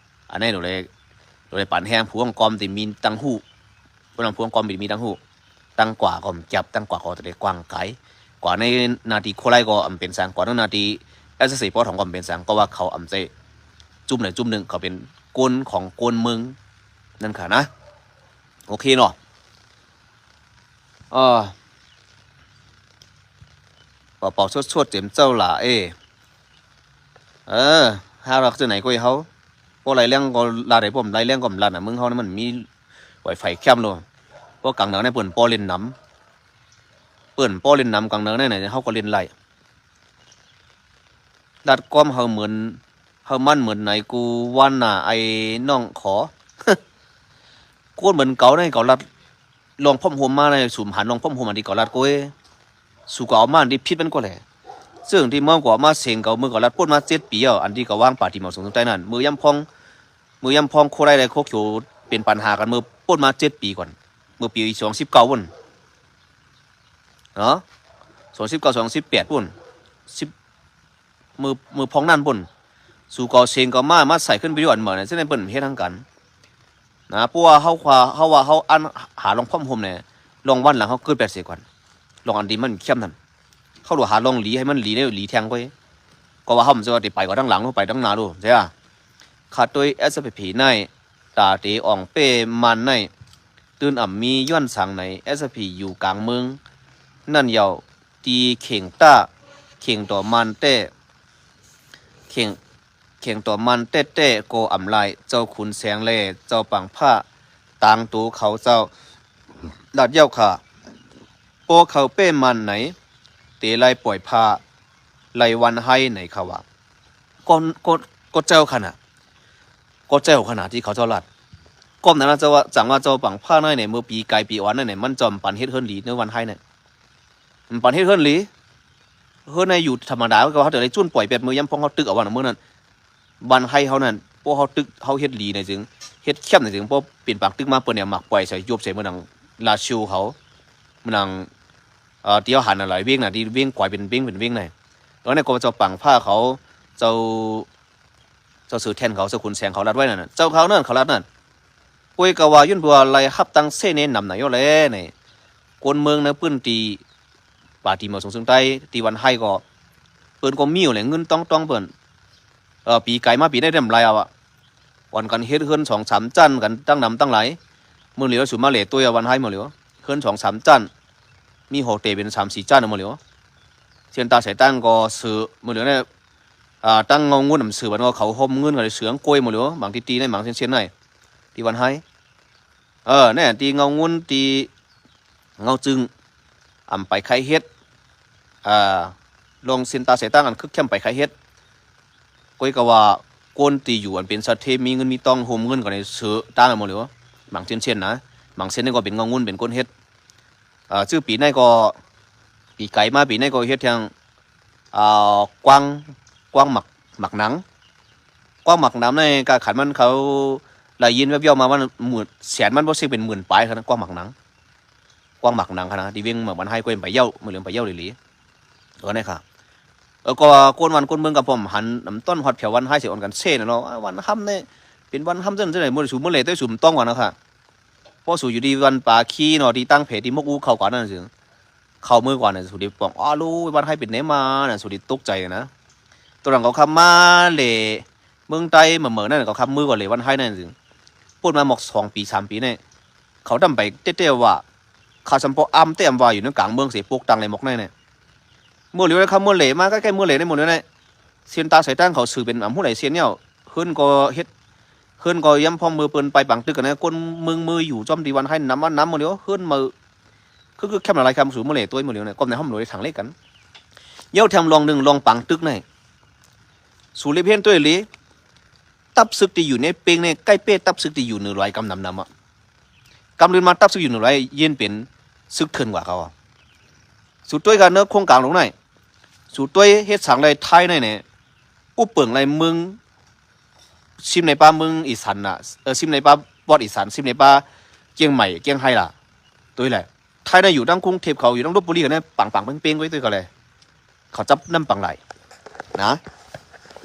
ອັນນີ້ໂດຍ ໂດຍປານແຮງພວກກອມທີ່ມີຕັ້ງຮູ້ ພວກນັ້ນພວກກອມທີ່ມີຕັ້ງຮູ້ ຕັ້ງກວ່າກໍຈັບ ຕັ້ງກວ່າກໍຈະໄດ້ກວ້າງໄກ ກວ່າໃນໜ້າທີ່ໂຄໄລກໍອຳເປັນສັງ ກວ່າໃນໜ້າທີ່ ເອສເອສ ປອທອງກໍອຳເປັນສັງ ກໍວ່າເຂົາອຳໃຈຈຸ້ມໃດຈຸ້ມໜຶ່ງ ເຂົາເປັນກົນຂອງກົນເມືອງນັ້ນຄ່ະນະ ໂອເຄເນາະ. ເອີ ເປົ່າໆ ສົດໆ ເຕັມເຈົ້າຫຼ້າເອ ເອີ ຫາລັກຈັ່ງໃດກໍໃຫ້ເຮົາ ບໍ່ໄລ່ແລ້ງກໍລາດ ໄດ້ບໍ່ໄລ່ແລ້ງກໍລາດນະ ເມືອງເຮົານີ້ມັນມີໄວໄຟແຄມໂລ ພວກກາງເໜືອນີ້ເພິ່ນບໍ່ເຫຼັ້ນນຳ ເພິ່ນບໍ່ເຫຼັ້ນນຳ ກາງເໜືອນີ້ນະ ເຮົາກໍເຫຼັ້ນໄລ່ ລັດກອມເຮົາເໝືອນ ເຮົາມັນເໝືອນໃນກູວ່ານນາ ໄອ້ນ້ອງຂໍ ຄົນເໝືອນເກົ່າໃນເຂົາລັດ ລອງພ້ອມໂຮມມາໃນ ສູນຫານລອງພ້ອມໂຮມອັນທີ່ເຂົາລັດໂກຍ ສູກໍເອົາມາອັນທີ່ຜິດມັນກໍແຫຼະ ເຊິ່ງທີ່ເມືອງກວ່າມາເສັງເຂົາ ເມືອງເຂົາລັດປົນມາເຈັດປີແລ້ວ ອັນທີ່ເຂົາວາງປາຕີໝໍສູງເທິງໃຕ້ນັ້ນ ເມື່ອຍາມພອງ ເມື່ອຍາມພອງໂຄໄລ ແລະ ໂຄຂຽວເປັນປັນຫາກັນ ເມື່ອປົນມາເຈັດປີກ່ອນ ເມື່ອປີສອງພັນສິບເກົ້າພຸ້ນເນາະ ສອງພັນສິບເກົ້າ ສອງພັນສິບແປດພຸ້ນ ສິບ ມື້ ມື້ພອງນັ້ນພຸ້ນ ສູ່ກໍເສັງກໍມາ ມາໃສ່ຂຶ້ນວິດີໂອອັນໃໝ່ນັ້ນ ເຊິ່ງເພິ່ນເຮັດທາງການນະ. ເພາະວ່າເຮົາວ່າ ເຮົາວ່າເຮົາອັນຫາລອງຄວາມໂຮມແດ່ ລອງວັນຫຼັງເຮົາເກີດແປດເສກ່ອນ ລອງອັນດີມັນເຂັ້ມນັ້ນ ເຮົາໂລຫາລອງຫຼີໃຫ້ມັນຫຼີໄດ້ ຫຼີແທ່ງໄວ້ ກໍວ່າເຮົາມັນຈະວ່າໄດ້ໄປກວ່າທາງຫຼັງ ເຮົາໄປທາງໜ້າໂລດ ເສຍ ຂ້າຕົວເອສເອພີໄນ ຕາເຕອອງເປ້ມານໄນ ຕື່ນອຳມີຍ້ອນສັງໃນ ເອສເອພີຢູ່ກາງເມືອງນັ້ນເຍົາ ຕີເຂ່ງຕ້າ ເຂ່ງຕໍ່ມານແຕ້ ເຂ່ງ ເຂ່ງຕໍ່ມານແຕ້ໆກໍອຳລາຍ ເຈົ້າຂຸນແສງແລເຈົ້າປາງຟ້າ ຕາງໂຕເຂົາເຈົ້າ ລາດເຍົາຂ້າ ພໍເຂົາເປ້ມານໃນ ເຕໄລປ່ອຍຜ້າ ໄລວັນໄຮໃນຂະຫວາ ກໍ ກໍ ກໍເຈົ້າຂະໜາດ ກໍເຈົ້າຂະໜາດທີ່ເຂົາເຈົ້າລາດ ກໍນັ້ນນະ ເຈົ້າວ່າ ຈັ່ງວ່າເຈົ້າປາງຟ້າໃນນີ້ ເມື່ອປີກາຍປີອອນນັ້ນນີ້ ມັນຈອມປັນເຮັດເຮືອນຫຼີໃນວັນໄຮນີ້ ມັນປັນເຮັດເຮືອນຫຼີ ເຮືອນໃນຢູ່ທຳມະດາ ກໍເຮົາແຕ່ໄດ້ຈຸນປ່ອຍແປດມື້ ຍາມພວກເຮົາຕຶກເອົາວ່ານຳມື້ນັ້ນ ບ້ານໄຮ່ເຮົານັ້ນ ພວກເຮົາຕຶກ ເຮົາເຮັດຫຼີໜ້ອຍຈຶ່ງ ເຮັດແຄມໜ້ອຍຈຶ່ງ ພໍເປັນປາງຕຶກມາ ເພິ່ນເອົາໝາກປ່ອຍໃສ່ ໂຍບໃສ່ເມືອງດັງລາຊິວເຂົາ ເມືອງດັງ ເອີ ທີ່ເຮົາຫັນນະ ຫຼາຍເວງນະ ທີ່ເວງກວາຍເປັນເວງ ເປັນເວງນະ ແລ້ວນັ້ນກໍເຈົ້າປາງຟ້າເຂົາ ເຈົ້າ ເຈົ້າເສືອແທ່ນເຂົາ ເຈົ້າຂຸນແສງເຂົາລັດໄວ້ນັ້ນນະ ເຈົ້າເຂົານັ້ນເຂົາລັດນັ້ນ ໂອ້ຍ ກະວ່າຍ້ອນວ່າໄລ່ຮັບຕັ້ງເຊແນນຳນະໂຍແລນີ້ ຄົນເມືອງໃນພື້ນທີ່ ປາຕີເໝີສງເຊີງໃຕ້ ທີ່ວັນໄຮກໍ ເພິ່ນກໍມີຢູ່ແຫຼະ ເງິນຕ້ອງໆເພິ່ນ ເອີ ປີກາຍມາປີໃດໄດ້ຫຼາຍເອົາອະ ອ່ອນກັນເຮັດເຮືອນສອງສາມຊັ້ນກັນຕັ້ງນຳຕັ້ງຫຼາຍ ມື້ຫຼຽວສຸມມາເລຕົວວັນໄຮມື້ຫຼຽວ ເຮືອນສອງສາມຊັ້ນ ມີຫໍເຕເປັນສາມສີ່ຊັ້ນມື້ຫຼຽວ ເຊຍນຕາສາຍຕັ້ງກໍເສືອມື້ຫຼຽວນີ້ ອ່າ ຕັ້ງເງົາງຸ່ນນຳເສືອ ບັດວ່າເຂົາໂຮມເງິນກັນເສືອອັງໂກຍໝົດເລີຍ ບາງທີ່ຕີໃນບາງເຊັ່ນໆໃນ ທີ່ວັນໄຮ ເອີ ແນ່ ທີ່ເງົາງຸ່ນ ທີ່ເງົາຈຶງ ອຳໄປໄຄເຮັດ ອ່າ ລອງເສັ້ນຕາສາຍຕາອັນຄຶກແຄມໄປໄຄເຮັດ ໂກຍກະວ່າ ຄົນທີ່ຢູ່ອັນເປັນສະເທ ມີເງິນມີຕອງ ໂຮມເງິນກັນໃນເສືອຕ່າງໝົດເລີຍ ບາງເຊັ່ນໆນະ ບາງເຊັ່ນນີ້ກໍເປັນເງົາງຸ່ນ ເປັນຄົນເຮັດ ອ່າ ຈື່ປີໃນກໍ ປີກາຍມາປີໃນກໍເຮັດທາງ ອ່າ ກວາງ ກວາງໝາກ ໝາກໜາງ ກວາງໝາກໜາງໃນກາຂັນມັນເຂົາໄດ້ຍິນແວ່ວໆມາວ່າໝື່ນ ແສນມັນບໍ່ເຊັກເປັນໝື່ນປາຍຂະໜາດ ກວາງໝາກໜາງ ກວາງໝາກໜາງຂະໜາດ ທີ່ວຽງເມືອງບັນໄຮ ແຂວງປາຍເຍົາ ເມືອງຫຼວງປາຍເຍົາອີ່ຫຼີ ເອີ ນີ້ຄ່ະ ເອີ ກໍຄົນບ້ານຄົນເມືອງກໍພ້ອມຫັນນຳຕ້ອນຮອດແຖວວັນໄຮ ຊິອ່ອນກັນເຊນະເນາະ ວັນຮຳນີ້ເປັນວັນຮຳຈັ່ງໃດ ມື້ສູມື້ແລງແຕ່ສູຕ້ອງວ່ານະຄ່ະ ພໍສູຢູ່ທີ່ວັນປາຄີເນາະ ທີ່ຕັ້ງແພທີ່ມົກອູເຂົ້າກວ່ານັ້ນຊື່ ເຂົ້າມື້ກ່ອນນະ ສູໄດ້ປ້ອງ ອ້າໂລຍ ບ້ານໃຫ້ເປັນແນວມານະ ສູໄດ້ຕົກໃຈນະ. ຕອນຫຼັງເຂົາຂັບມາແຫຼະ ເມືອງໃຕ້ມາເໝີນັ້ນ ເຂົາຂັບມືກ່ອນເລີຍ ບ້ານໃຫ້ນັ້ນ ປົດມາໝອກສອງປີສາມປີນີ້ ເຂົາດຳໄປແຕ່ໆວ່າ ຂ້າສຳເພາະອ້ຳແຕ້ມວ່າຢູ່ໃນກາງເມືອງເສ ປົກຕັ້ງໃນໝອກໃນນີ້ ເມືອຫຼຽວນະ ຂັບເມືອແຫຼມາໃກ້ໆເມືອແຫຼໃນໝົດເລີຍນະ. ເສັ້ນຕາສາຍຕາເຂົາຊື່ເປັນອຳຮູ້ຫຼາຍເສັ້ນແລ້ວ ເຮືອນກໍເຮັດ ເຮືອນກໍຢ້ຳພ້ອມມືເພິ່ນໄປປາງຕຶກກັນນະ ຄົນເມືອງມືຢູ່ຈ້ອມທີ່ວັນໃຫ້ນຳມານຳໝົດແລ້ວ ເຮືອນມາ ຄື ຄືແຄມຫຼາຍໆຄຳສູນໝົດແລ້ວ ຕົວໝົດແລ້ວນະ ກໍໃນຫ້ອງໂດຍທາງເລກກັນ. ເຍົາແຖມລອງໜຶ່ງ ລອງປາງຕຶກໃນ ສູເລັບເຫັນຕົວເລ ຕັບຊຶກທີ່ຢູ່ໃນເປັງໃນ ໃກ້ເປ້ຕັບຊຶກທີ່ຢູ່ເໜືອລອຍກຳນຳນຳອະ ກຳເລີນມາຕັບຊຶກຢູ່ເໜືອລອຍ ເຢັນເປັນຊຶກເຖື່ອນກວ່າເຂົາອະ. ສູຕົວກັນເນີໂຄງກາງລົງໃນ ສູຕົວເຮັດສັງໄດ້ທ້າຍໃນແນ ອຸບເປິງໄລເມືອງ ຊິມໃນປ່າເມືອງອີສານນະ ເອີ ຊິມໃນປ່າປອດອີສານ ຊິມໃນປ່າກຽງໃໝ່ ກຽງໄຮລະ ຕົວແຫຼະ ໄທນະ ຢູ່ທາງກຸງເທບເຂົາ ຢູ່ທາງລົບບຸລີກັນນະ ປັງໆເປັງໆໄວ້ຕົວກະແລ ເຂົາຈັບນຳປັງຫຼາຍນະ.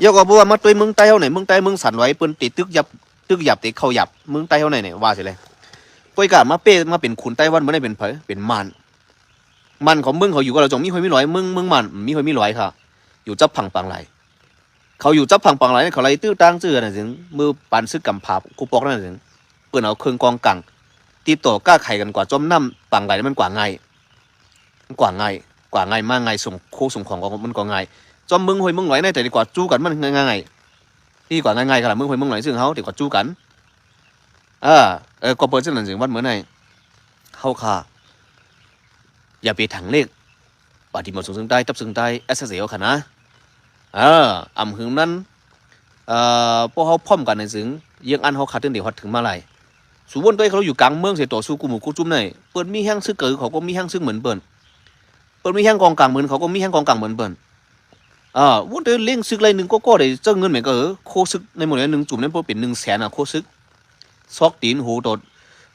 ຢາກວ່າບໍ່ວ່າມາຕົວເມືອງໃຕ້ເຮົານີ້ ເມືອງໃຕ້ເມືອງສັນຫຼວຍ ເພິ່ນຕິຕຶກຢັບ ຕຶກຢັບ ຕິເຂົ້າຢັບ ເມືອງໃຕ້ເຮົານີ້ນີ້ ວ່າຊິແລ ກວຍກາມາເປ້ ມາເປັນຂຸນໄຕ້ວັນ ບໍ່ໄດ້ເປັນໃຜ ເປັນມານ ມັນຂອງເມືອງເຂົາຢູ່ກໍລະ ຈົ່ງມີຫ້ວຍມີລອຍ ເມືອງ ເມືອງມານ ມີຫ້ວຍມີລອຍຄ່ະ ຢູ່ຈັບພັງປາງຫຼາຍ ເຂົາຢູ່ຈັບພັງປາງຫຼາຍ ເຂົາໄລ່ຕື້ຕ່າງຈື່ນັ້ນເຊິ່ງ ມື້ປານຊຶກກຳຜາຄູປອກນັ້ນເຊິ່ງ ເພິ່ນເອົາເຄື່ອງກອງກາງ ຕິດຕໍ່ຄ້າຂາຍກັນກວ່າຈອມນ້ຳປາງຫຼາຍ ມັນກວ່າງ່າຍ ມັນກວ່າງ່າຍ ກວ່າງ່າຍມາງ່າຍ ສົ່ງໂຄສົ່ງຂອງກໍມັນກໍງ່າຍ ຈອມເມືອງຫ້ວຍເມືອງລອຍໃນ ແຕ່ດີກວ່າຈູ້ກັນມັນງ່າຍໆ ດີກວ່າງ່າຍໆ ຂະໜາດເມືອງຫ້ວຍເມືອງລອຍເຊິ່ງເຮົາ ແຕ່ກວ່າຈູ້ກັນ ເອີ ເອີ ກໍເປີດຊັ້ນນັ້ນເຊິ່ງວັດເມືອງໃນ ເຮົາຂ້າ ຢ່າໄປຖັງເລກ ປາຕິໝອນສູງເຊິ່ງໃຕ້ ຕັບເຊິ່ງໃຕ້ ເອສເອເອ ເຮົາຂ້ານະ ເອີ ອຳຫຶງນັ້ນ ເອີ ພວກເຮົາພ້ອມກັນໃນເຊິ່ງ ເຢືອງອັນເຮົາຂາດຕື່ນໄດ້ຮອດເຖິງມາຫຼາຍ ສູວົນຕົວເອງເຂົາຢູ່ກາງເມືອງເສ ຕໍ່ສູ້ກູ່ໝູ່ກູ່ຈຸ້ມໃນ ເພິ່ນມີແຮງຊຶກກະຄື ເຂົາກໍມີແຮງຊຶກເໝືອນເພິ່ນ ເພິ່ນມີແຮງກອງກາງເໝືອນ ເຂົາກໍມີແຮງກອງກາງເໝືອນເພິ່ນ ເອີ ວຸ້ນແຕີເລັ່ງຊຶກໄລ່ໜຶ່ງກໍກໍໄດ້ເຈົ້າເງິນແມ່ນກໍ ເອີ ໂຄຊຶກໃນໝູ່ໜຶ່ງຈຸ້ມນັ້ນບໍ່ເປັນໜຶ່ງແສນອະ ໂຄຊຶກ ຊອກຕີນ ໂຫໂຕ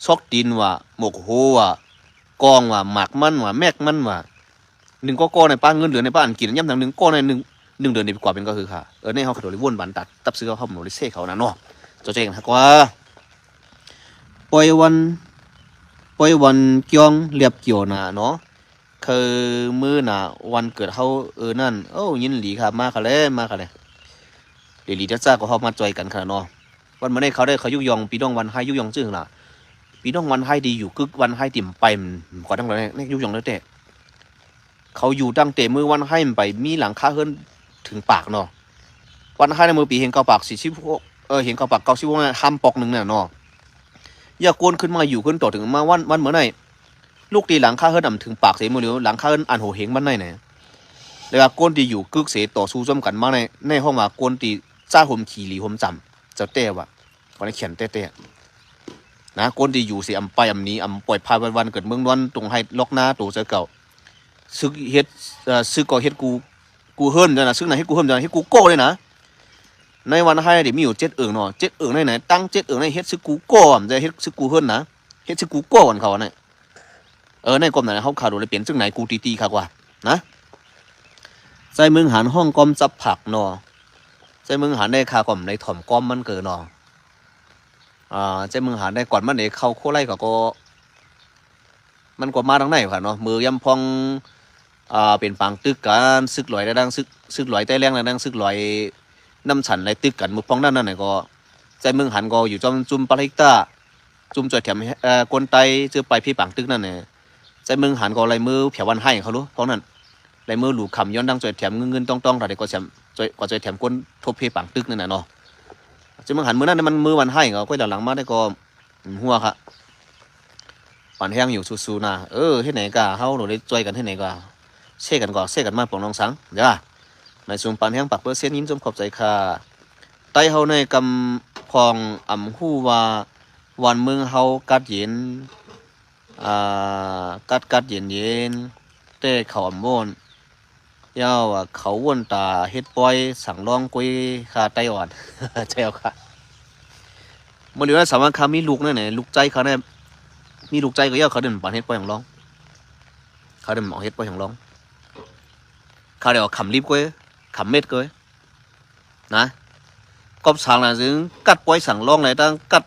ຊອກຕີນວ່າ ໝົກໂຫວ່າ ກອງວ່າ ໝາກມັນວ່າ ແມັກມັນວ່າ ໜຶ່ງກໍກໍໃນປ້າເງິນເດືອນໃນປ້າອັນກິນ ຍາມໜຶ່ງກໍໃນໜຶ່ງ ໜຶ່ງເດືອນນີ້ໄປກວ່າເປັນກໍຄືຄ່າ. ເອີ ໃນເຮົາກໍໂດນໄດ້ວົນບານຕັດ ຕັບຊື້ເຮົາ ເຮົາບໍ່ໄດ້ເຊເຂົານະເນາະ. ເຈົ້າແຈ້ງຫາກວ່າ ປ່ອຍວັນ ປ່ອຍວັນກ່ຽວລຽບກ່ຽວນາເນາະ. ຄືມື້ໜ້າວັນເກີດເຮົາ ເອີ ນັ້ນ. ໂອ້ ຍິນດີຄັບ ມາຄັບແລະ ມາຄັບແລະ. ດີໆ ເຈົ້າ ເຈົ້າກໍເຮົາມາຊ່ອຍກັນຂະໜາດເນາະ. ວັນມື້ນີ້ເຂົາໄດ້ ເຂົາຍຸກຍ້ອງພີ່ນ້ອງວັນໄຮ ຍຸກຍ້ອງຊື່ຫຍັງລະ? ພີ່ນ້ອງວັນໄຮທີ່ຢູ່ກຶກວັນໄຮທີ່ໄປ ກໍທັງຫຼາຍ ຍຸກຍ້ອງແທ້ໆ. ເຂົາຢູ່ຕັ້ງແຕ່ມື້ວັນໄຮໄປ ມີຫຼັງຄາເຮືອນເຖິງປາກເນາະ. ວັນໄຮໃນມື້ປີເຮງເກົ້າປາກສີ່ສິບຫົກ ເອີ ເຮງເກົ້າປາກເກົ້າສິບຫົກນະ ຫ້າມປອກໜຶ່ງນັ້ນເນາະ. ຢ່າກວນຂຶ້ນມາຢູ່ຂຶ້ນຕໍ່ເຖິງມາວັນ ວັນມື້ນີ້ ລູກຕີຫຼັງຄາເຮືອນອຳເຖິງປາກເສມື້ເດີ ຫຼັງຄາເຮືອນອັນໂຫເຮງມັນໃນນະ. ແລ້ວກໍຄົນທີ່ຢູ່ກຶກເສຕໍ່ສູ້ຮ່ວມກັນມາໃນ ໃນຫ້ອງວ່າຄົນທີ່ຊາໂຮມຂີ່ຫຼີໂຮມຈຳ ເຈົ້າແຕ່ວ່າ ຄົນຂຽນແຕ່ໆ ນະ ຄົນທີ່ຢູ່ເສອຳໄປອຳໜີ ອຳປ່ອຍພາຍວັນໆ ເກີດເມືອງນອນຕົງໄຮ່ລັອກນາໂຕເຈົ້າເກົ່າ. ຊຶກເຮັດ ເອີ ຊຶກກໍເຮັດກູ ກູເຮືອນນະ ຊຶກນະເຮັດກູເຮືອນນະ ເຮັດກູກໍເລີຍນະ. ໃນວັນໄຮນີ້ມີຢູ່ເຈັດເອີ່ງເນາະ ເຈັດເອີ່ງໃນ ໃນຕັ້ງເຈັດເອີ່ງໃນເຮັດຊຶກກູກໍ ຈະເຮັດຊຶກກູເຮືອນນະ ເຮັດຊຶກກູກໍກັນເຂົານະ. ເອີ ໃນກອມນັ້ນເຮົາຂາໂດນເປັນຈັ່ງໃດກູຕີຕີຄັກວ່ານະ. ໃຈເມືອງຫານຮ້ອງກອມຈັບຜັກເນາະ ໃຈເມືອງຫານໄດ້ຄາກອມໃນຖ່ອມກອມມັນເກີເນາະ. ອ່າ ໃຈເມືອງຫານໄດ້ກ່ອນມັນໄດ້ເຂົ້າໂຄໄລກໍ ກໍ ມັນກໍມາທາງໃນວ່າເນາະ ເມື່ອຍາມພອງ ອ່າ ເປັນປາງຕຶກກັນ ຊຶກຫຼວຍໄດ້ດັ່ງ ຊຶກ ຊຶກຫຼວຍໄຕ້ແລງໄດ້ດັ່ງ ຊຶກຫຼວຍນ້ຳສັນໄດ້ຕຶກກັນ ມື້ພອງນັ້ນນັ້ນກໍ ໃຈເມືອງຫານກໍຢູ່ຈອມ ຈຸມປາລິກຕາ ຈຸມຊ່ວຍແຖມ ເອີ ຄົນໄຕ້ ເຈີໄປເພປາງຕຶກນັ້ນແຫຼະ. ໃຈເມືອງຫານກໍໄລ່ມືແຜວວັນໄຮເຂົາໂລ ພວກນັ້ນ ໄລ່ມືຫຼູຄຳຍ້ອນດັ່ງຊ່ວຍແຖມເງິນໆ ຕ້ອງໆ ເທົ່າໃດກໍແຖມ ຊ່ວຍ ກໍຊ່ວຍແຖມຄົນທົບເພປາງຕຶກນັ້ນນະເນາະ. ໃຈເມືອງຫານມື້ນັ້ນມັນມື້ວັນໄຮ ກໍຄ່ອຍຫຼັງໆມາໄດ້ກໍ ຫົວຄະ ປານແຮງຢູ່ ສູ້ໆນະ. ເອີ ເຮັດໃດກະ ເຮົາໂດນໄດ້ຊ່ວຍກັນເຮັດໃດກະ ເຊກັນກໍເຊກັນມາປອງນ້ອງສັງເດີ. ນາຍຊຸມປານແຮງປາກເປີເຊັນ ຍິນຊົມຂອບໃຈຄ່ະ. ໄຕ້ເຮົາໃນກຳພອງອຳຮູ້ວ່າ ບ້ານເມືອງເຮົາກັດເຢັນ ອ່າ ກັດກັດເຢັນໆ ແຕ່ເຂົາອຳໂວນ ຢ່າວ່າເຂົາວົນຕາເຮັດປ່ອຍສັງລອງກວຍຄ່າໄຕ້ອ່ອນ ໃຈເອົາຄ່ະ. ມື້ດຽວນັ້ນສາມາດຄ່າມີລູກນັ້ນແຫຼະ ລູກໃຈເຂົານັ້ນ ມີລູກໃຈກໍຢ່າເຂົາເດີນປານເຮັດປ່ອຍສັງລອງ ເຂົາເດີນເອົາເຮັດປ່ອຍສັງລອງ ເຂົາໄດ້ເອົາຄຳລິບກວຍ ຄຳເມັດກວຍ ນະ ກອບສາງນະ ຊຶ່ງກັດປ່ອຍສັງລອງໃນຕັ້ງກັດ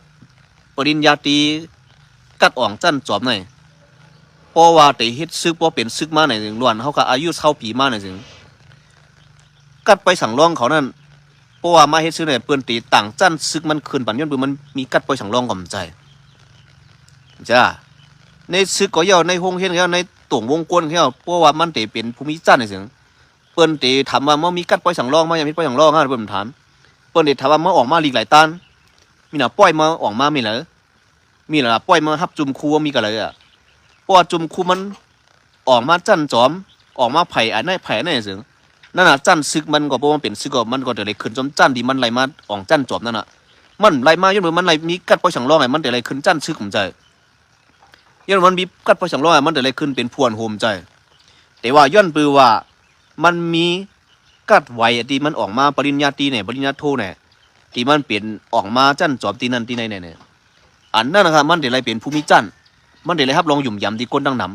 ປະລິນຍາຕີ ກັດອອງຊັ້ນຈອມໃນ ເພາະວ່າໄດ້ເຮັດຊຶກ ເພາະເປັນຊຶກມາໃນ ລ້ວນເຮົາກະອາຍຸຊາວປີມາໃນ ຊຶ່ງກັດປ່ອຍສັງລອງເຂົານັ້ນ ເພາະວ່າມາເຮັດຊຶກໃນ ເພິ່ນໄດ້ຕັ້ງຊັ້ນຊຶກມັນຂຶ້ນປັນ ຍ້ອນເພິ່ນມັນມີກັດປ່ອຍສັງລອງກໍບໍ່ໃຈ ຈ້າ ໃນຊຶກກໍເຈົ້າ ໃນໂຮງຮຽນກໍເຈົ້າ ໃນຕົງວົງກົນກໍເຈົ້າ ເພາະວ່າມັນໄດ້ເປັນຜູ້ມີຊັ້ນໃນ ຊຶ່ງ ເພິ່ນໄດ້ຖາມວ່າ ມາມີກັດປ່ອຍສັງລອງ ມາຢາກເຮັດປ່ອຍສັງລອງຫັ້ນ ເພິ່ນຖາມ ເພິ່ນໄດ້ຖາມວ່າ ມາອອກມາຫຼີກຫຼາຍຕ້ານ ມີໜ້າປ່ອຍມາອອກມາມີຫຼາຍ ມີຫຼາຍປ່ອຍມາຮັບຈຸມຄູມີກະຫຼາຍອະ ເພາະວ່າຈຸມຄູມັນອອກມາຊັ້ນຈອມ ອອກມາໄຜອັນໃນໄຜອັນໃນ ເຊິ່ງນັ້ນນະ ຊັ້ນຊຶກມັນກໍບໍ່ວ່າເປັນຊຶກກໍ ມັນກໍໄດ້ຂຶ້ນຈອມຊັ້ນທີ່ມັນໄລ່ມາອອກຊັ້ນຈອມນັ້ນນະ ມັນໄລ່ມາຍ້ອນວ່າມັນໄລ່ມີກັດປ່ອຍສັງລອງໃຫ້ມັນໄດ້ໄລ່ຂຶ້ນຊັ້ນຊຶກ ມັນຈະ ຍ້ອນມັນມີກັດປ່ອຍສັງລອງ ມັນໄດ້ໄລ່ຂຶ້ນເປັນຜູ້ອັນໂຮມໃຈ ແຕ່ວ່າຍ້ອນເພາະວ່າມັນມີກັດໄວທີ່ມັນອອກມາປະລິນຍາຕີແດ່ ປະລິນຍາໂທແດ່ ທີ່ມັນເປັນອອກມາຊັ້ນຈອມທີ່ນັ້ນທີ່ໃນແດ່ ອັນນັ້ນນະຄັບ ມັນໄດ້ໄລ່ເປັນຜູ້ມີຊັ້ນ ມັນໄດ້ໄລ່ຮັບຮອງຫຍຸ່ມຢຳທີ່ຄົນດັ່ງນຳ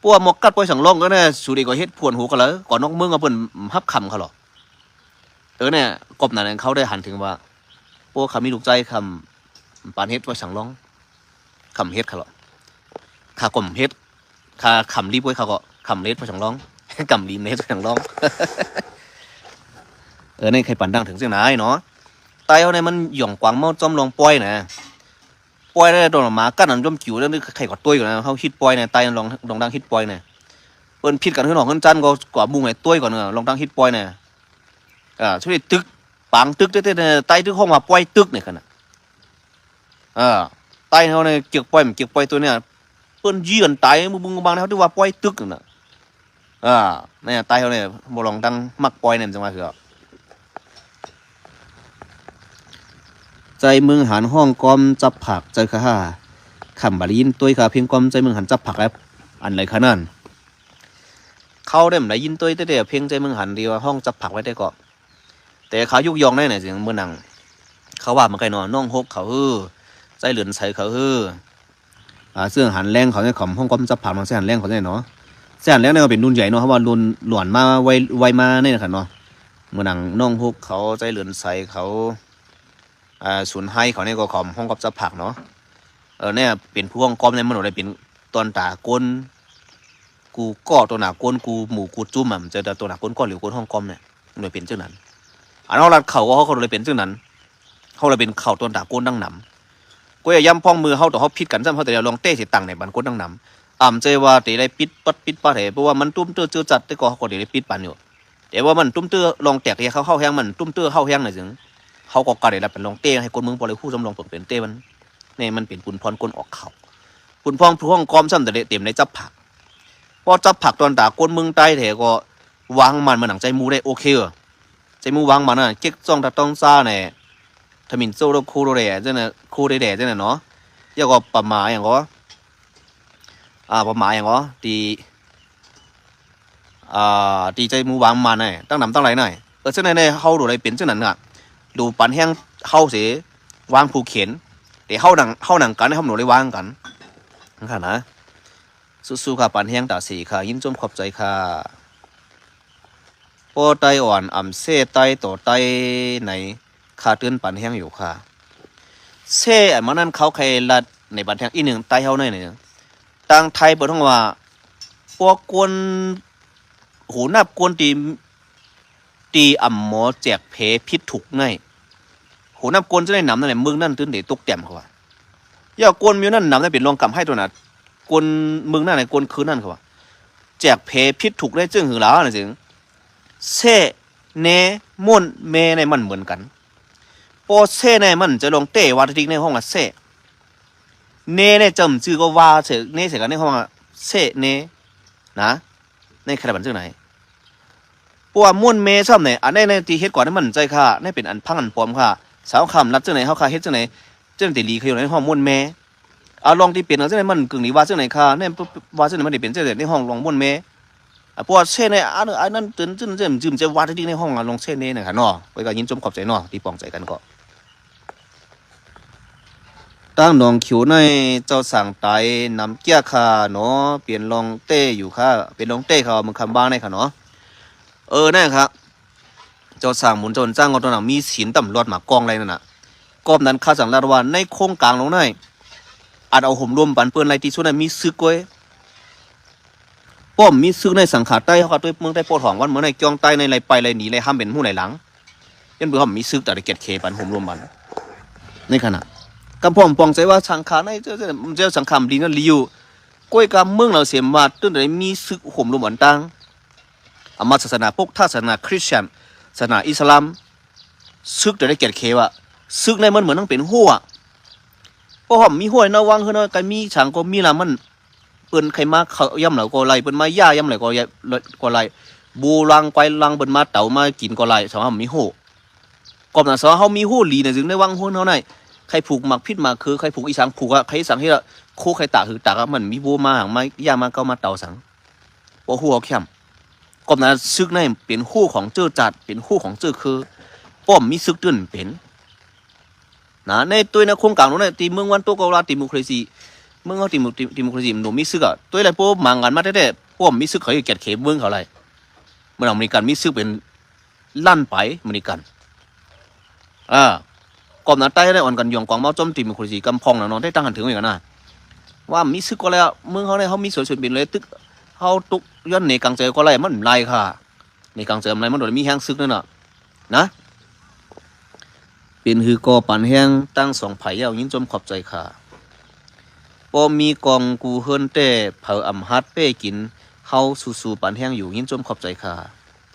ພວກໝວກກັດປ່ອຍສັງລອງກໍແນ່ ສູດເອງກໍເຮັດພວນໂຫກະເລີ ກໍນອກເມືອງກໍເພິ່ນຮັບຄຳເຂົາເລີ ເອີ ແນ່ ກອບນັ້ນເຂົາໄດ້ຫັນເຖິງວ່າ ໂອ້ ຂ້າມີລູກຊາຍ ຂ້າປານເຮັດໄວ້ສັງລອງ ຂ້າເຮັດຂ້າເລີ ຂ້າກໍເຮັດ ຂ້າຂ້າລີບໄວ້ ຂ້າກໍຂ້າເຮັດໄວ້ສັງລອງ ຂ້າລີບເຮັດໄວ້ສັງລອງ ເອີ ໃນໄຄປານດັງເຖິງຈັ່ງໃດເນາະ ໃຕ້ເຮົານີ້ມັນຢອງກວາງເມົາຈ້ອມລອງປ່ອຍນະ ປ່ອຍໄດ້ດອນໝາກັດອັນຈົມຈິວ ແລ້ວໃຄກໍຕົວຍກ່ອນນະ ເຮົາຮິດປ່ອຍນະ ໃຕ້ລອງ ລອງດັງຮິດປ່ອຍນະ ເພິ່ນຜິດກັນເຮືອນນອກເຮືອນຈັນກໍກວ່າມຸງໃຫ້ຕົວຍກ່ອນນະ ລອງດັງຮິດປ່ອຍນະ ເອີ ຊຸດນີ້ຕຶກ ປາງຕຶກເຕັດໆ ໃຕ້ຖືກຮ້ອງວ່າປ່ອຍຕຶກນີ້ຂະໜາດ ເອີ ໃຕ້ເຮົານີ້ເກັກປ່ອຍ ເກັກປ່ອຍຕົວນີ້ ເພິ່ນຢືນຕາຍ ມຶງໆ ບາງໆ ເຮົາຖືວ່າປ່ອຍຕຶກນັ້ນນະ ເອີ ໃນໃຕ້ເຮົານີ້ບໍ່ລອງດັງມັກປ່ອຍນັ້ນ ຈັ່ງວ່າຄື ໃຈເມືອງຫານຮ້ອງກ້ອມຈັບຜາກ ໃຈຂ້າ ຂ້າບໍ່ໄດ້ຍິນຕົວຍ ຂ້າເພງກ້ອມໃຈເມືອງຫານຈັບຜາກແລ້ວ ອັນໃດຂະນັ້ນ ເຂົາໄດ້ບໍ່ໄດ້ຍິນຕົວຍ ແຕ່ເພງໃຈເມືອງຫານທີ່ວ່າຮ້ອງຈັບຜາກໄວ້ແຕ່ກໍ ແຕ່ຂ້າຍຸກຍ້ອງໃນນັ້ນ ເຊິ່ງມື້ໜັງ ເຂົາວ່າມາໄກເນາະ ນ້ອງຫົກເຂົາເຮີ ໃຈເຫຼືອນໃສເຂົາເຮີ ອ່າ ເຊິ່ງຫັນແລງເຂົາໃນຄອມ ຫ້ອງຄອມຈັບຜາກ ມັນໃສ່ຫັນແລງເຂົາໃນເນາະ ຊັ້ນແລ້ວເນາະ ເປັນລຸ້ນໃຫຍ່ເນາະ ເຮົາວ່າລຸ້ນຫຼວນມາໄວ ໄວມານີ້ນະຄັບເນາະ. ເໝືອນໜັງນ້ອງຮົກເຂົາ ໃຈເລີນໄຊເຂົາ ອ່າ ສູນໄຮເຂົານີ້ກໍເຂົາຮ້ອງກັບຈັບຜັກເນາະ. ເອີ ແນ່ເປັນຜູ້ຮ້ອງກ່ອມນີ້ ມັນບໍ່ໄດ້ເປັນຕໍ່ໜ້າກົນ ກູກໍຕໍ່ໜ້າກົນ ກູໝູ່ກູຈຸ້ມອະ ມັນຈະຕໍ່ໜ້າກົນກໍ ຫຼື ຄົນຮ້ອງກ່ອມນີ້ ມັນເປັນຈັ່ງນັ້ນ. ອັນເຮົາລັດເຂົ້າກໍ ເຮົາກໍເລີຍເປັນຈັ່ງນັ້ນ ເຮົາເລີຍເປັນເຂົ້າຕໍ່ໜ້າກົນດັ່ງນຳ. ກໍຢ່າຢ້ຳພ້ອງມືເຮົາ ຕໍ່ເຮົາຜິດກັນຊ້ຳ ເຮົາແຕ່ລອງແຕ້ສຽຕັງໃນບັນກົນດັ່ງນຳ. ອຳໃຈວ່າເຕໄດ້ປິດປັດປິດປັດໃຫ້ ເພາະວ່າມັນຕຸ້ມເຕີເຈີຈັດ ແຕ່ກໍເຮົາກໍເຕໄດ້ປິດປັນຢູ່. ແຕ່ວ່າມັນຕຸ້ມເຕີລອງແຕກແຍກເຮົາເຮົາແຮງ ມັນຕຸ້ມເຕີເຮົາແຮງໜ້ອຍໜຶ່ງ ເຮົາກໍກະໄດ້ລັດເປັນລອງແຕ້ໃຫ້ຄົນເມືອງພໍໄດ້ຮູ້ສຳລອງເບິ່ງເປັນເຕ້ມັນ ແນ່ມັນເປັນບຸນພອນກົນອອກເຂົ້າ ບຸນພອນຜູ້ຮ້ອງກ່ອມຊ້ຳແຕ່ເຕັມໃນຈັບຜັກ. ພໍຈັບຜັກຕອນຕາກົນເມືອງໃຕ້ແທ້ກໍວາງມັນ ເໝືອນໜັງໃຈໝູ່ໄດ້ໂອເຄ ໃຈໝູ່ວາງມັນນະ ເຈັກຈ້ອງຕາຕ້ອງຊາແນ່ ທະມິນໂຊໂລຄູໂລແດຈັ່ງນັ້ນ ຄູເດແດຈັ່ງນັ້ນເນາະ. ແລ້ວກໍປະມາຫຍັງກໍ ອ່າ ປະມາຫຍັງກໍ ທີ່ ອ່າ ທີ່ໃຈໝູ່ວາງມັນນະ ຕັ້ງນຳຕັ້ງຫຼາຍນະ. ເອີ ເຊິ່ງໃນ ໃນເຮົາໂດໄດ້ເປັນຈັ່ງນັ້ນນະ ໂດປັນແຮງເຮົາເສ ວາງຜູ້ເຂນ ແຕ່ເຮົານັ່ງ ເຮົານັ່ງກັນ ເຮົາບໍ່ໄດ້ວາງກັນ ຈັ່ງຊັ້ນນະ. ສູ້ໆ ຄ່ະ ປານແຮງຕາສີຄ່ະ ຍິນຊົມຂອບໃຈຄ່ະ. ພໍ່ໄຕ້ອ່ອນ ອຳເຊໄຕ້ຕໍ່ໄຕ້ໃນ ຄ່າຕື່ນປານແຮງຢູ່ຄ່ະ. ເຊ ອັນມານັ້ນເຂົາໄຄລັດໃນປານແຮງອີກໜຶ່ງ ໄຕ້ເຮົາໃນນີ້ ທາງໄທເພິ່ນຮ້ອງວ່າ ພວກຄົນ ໂຫ ນັບຄົນທີ່ ທີ່ອຳໝໍແຈກເພຜິດທຸກໃນ ໂຫ ນັບຄົນຈະໄດ້ນຳນັ້ນແຫຼະ ເມືອງນັ້ນຕື່ນເດຕົກແຕ້ມເຂົາວ່າ. ຢ່າ ຄົນມີນັ້ນນຳໄດ້ເປັນລອງກຳໃຫ້ຕົວນະ ຄົນເມືອງນັ້ນໃນຄົນຄືນນັ້ນເຂົາວ່າ ແຈກເພຜິດທຸກໄດ້ຈຶ່ງຫືລານະຈຶ່ງ ເຊ ເນ ມົນ ເມ ໃນມັນເໝືອນກັນ. ພໍເຊ ໃນມັນຈະລອງເຕວາດຕິກໃນຫ້ອງອະເຊ ເນ ໃນຈຳຈື່ກໍວ່າເຊ ເນ ໃສ່ກັນໃນຫ້ອງອະເຊ ເນ ນະ ໃນຂະນະບັນຈັ່ງໃດ ເພາະວ່າມົນແມ່ຊ້ຳໃນ ອັນໃດໃນທີ່ເຮັດກ່ອນໃນມັນໃຈຄ່າ ໃນເປັນອັນພັງອັນປອມຄ່າ ສາວຄຳລັດຈັ່ງໃດ ເຮົາຄ່າເຮັດຈັ່ງໃດ ຈັ່ງໃດຕີຫຼີເຂົາຢູ່ໃນຫ້ອງມົນແມ່ ອາ ລອງທີ່ເປັນຈັ່ງໃດ ມັນກຶ່ງນີ້ວ່າຈັ່ງໃດຄ່າ ໃນວ່າຈັ່ງໃດ ມັນໄດ້ເປັນຈັ່ງໃດ ໃນຫ້ອງລອງມົນແມ່ ອາ ເພາະວ່າເຊໃນ ອັນ ອັນນັ້ນຕື່ນ ຈຶ່ງ ຈຶ່ງ ຈຶ່ງຈະວ່າທີ່ໃນຫ້ອງລອງເຊເນນະຄ່ະເນາະ. ຂ້ອຍກໍຍິນຊົມຂອບໃຈເນາະ ທີ່ປອງໃຈກັນເກາະ. ຕັ້ງໜອງຂິວໃນເຈົ້າສາງຕາຍນຳເກ້ຍຄ່າເນາະ ເປັນລອງເຕ້ຢູ່ຄ່າ ເປັນລອງເຕ້ເຂົາເມືອງຄຳບ້ານໃນຄ່ະເນາະ. ເອີ ນັ້ນຄ່ະ ເຈົ້າສາງໝູນເຈົ້າຈ້າງກໍຕ້ອງມີສິນຕຳຫຼວດມາກອງໄລນັ້ນນະ. ກອບນັ້ນຂ້າຈັ່ງລາດວ່າໃນໂຄງກາງລົງໃນ ອັນເອົາໂຮມລວມປັນເປີ້ນໄລທີ່ສຸດນັ້ນມີຊຶກກ້ວຍ. ປ້ອມມີຊຶກໃນສັງຂາໃຕ້ເຮົາກໍຕົວເມືອງໃຕ້ປົກຄອງວັນເມືອງໃນກ້ອງໃຕ້ໃນໄລໄປໄລໜີໄລຫ້າມເປັນໝູ່ໄລຫຼັງ. ຍ້ອນເພິ່ນເຮົາມີຊຶກແຕ່ໄດ້ກຽດເຂປັນໂຮມລວມກັນ ໃນຂະນະກຳພ້ອມປອງໃຈວ່າສັງຂາໃນເຈົ້າ ເຈົ້າ ເຈົ້າສັງຂາມດີນັ້ນດີຢູ່ ກ້ວຍກາເມືອງລາວເສມວ່າ ຕື່ນໄດ້ມີຊຶກໂຮມລວມອັນຕ່າງ ອາມາສາສະໜາພຸດ ສາສະໜາຄຣິສຕຽນ ສາສະໜາອິດສະລາມ ຊຶກແຕ່ໄດ້ກຽດເຂວ່າ ຊຶກໃນມັນເໝືອນທັງເປັນໂຮອະ ເພາະວ່າມີໂຮໃນວັງເຮືອນເຮົາ ກະມີສັງກໍມີລະ ມັນ ເພິ່ນໃຄ່ມາເຂົ້າຍາມໃດກໍໄດ້ ເພິ່ນມາຢາມໃດກໍ ກໍໄດ້ ໂບລາງຄວາຍລາງ ເພິ່ນມາເຕົາມາກິນກໍໄດ້ ສຳລັບມີໂຮ. ກອບນັ້ນ ສຳລັບເຮົາມີໂຮດີນະ ຊຶ່ງໃນວັງໂຮເຮົາໃນ ໃຄ່ຜູກໝາກພິດໝາກຄື ໃຄ່ຜູກອີສັງຜູກອະ ໃຄ່ອີສັງເຮັດອະ ໂຄໃຄ່ຕາກຫືຕາກອະ ມັນມີໂບມາຫາງມາຢາມມາເກົາມາເຕົາສັງ ບໍ່ໂຮເຮົາແຄ້ມ. ກອບນັ້ນ ຊຶກໃນເປັນໂຮຂອງເຈີຈັດ ເປັນໂຮຂອງເຈີຄື ປ້ອມມີຊຶກຕື່ນເປັນ ນະ ໃນຕົວໃນໂຄງກາງໂນ້ນນະ ທີ່ເມືອງວັນຕົກກໍວ່າດີໂມຄຣາຊີ ເມືອງເຮົາດີໂມ ດີໂມຄຣາຊີ ມັນບໍ່ມີຊຶກອະ ຕົວໃດພວກມາງານມາແທ້ໆ ພວກມີຊຶກເຂົາຢູ່ກຽດເຂເມືອງເຂົາໄລ ເມືອງອາເມລິກັນມີຊຶກເປັນລ້ານປາຍອາເມລິກັນ ອາ ກອບໜ້າໃຕ້ໄດ້ອ່ອນກັນຢອງກອງເມົາຈົ່ມດີໂມຄຣາຊີກຳພອງນະເນາະ ໄດ້ຕັ້ງຫັນເຖິງໄວ້ກັນນະ ວ່າມີຊຶກກໍແລ້ວ ເມືອງເຮົານີ້ເຮົາມີສວນສວນເປັນເລີຍ ຕຶກເຮົາຕົກຍ້ອນເນກາງເຈີກໍໄລ ມັນຫຼາຍຄ່າ ໃນກາງເຈີມາໄລມັນໂດນມີແຮງຊຶກນັ້ນນະ ນະ ເປັນຮືກໍປານແຮງທັງສອງຝ່າຍແລ້ວ ຍິນຊົມຂອບໃຈຄ່າ. ບໍ່ມີກອງກູເຮືອນແຕ່ ເຜີອຳຫັດເປ້ກິນ ເຮົາສູ້ໆປານແຮງຢູ່ ຍິນຊົມຂອບໃຈຄ່າ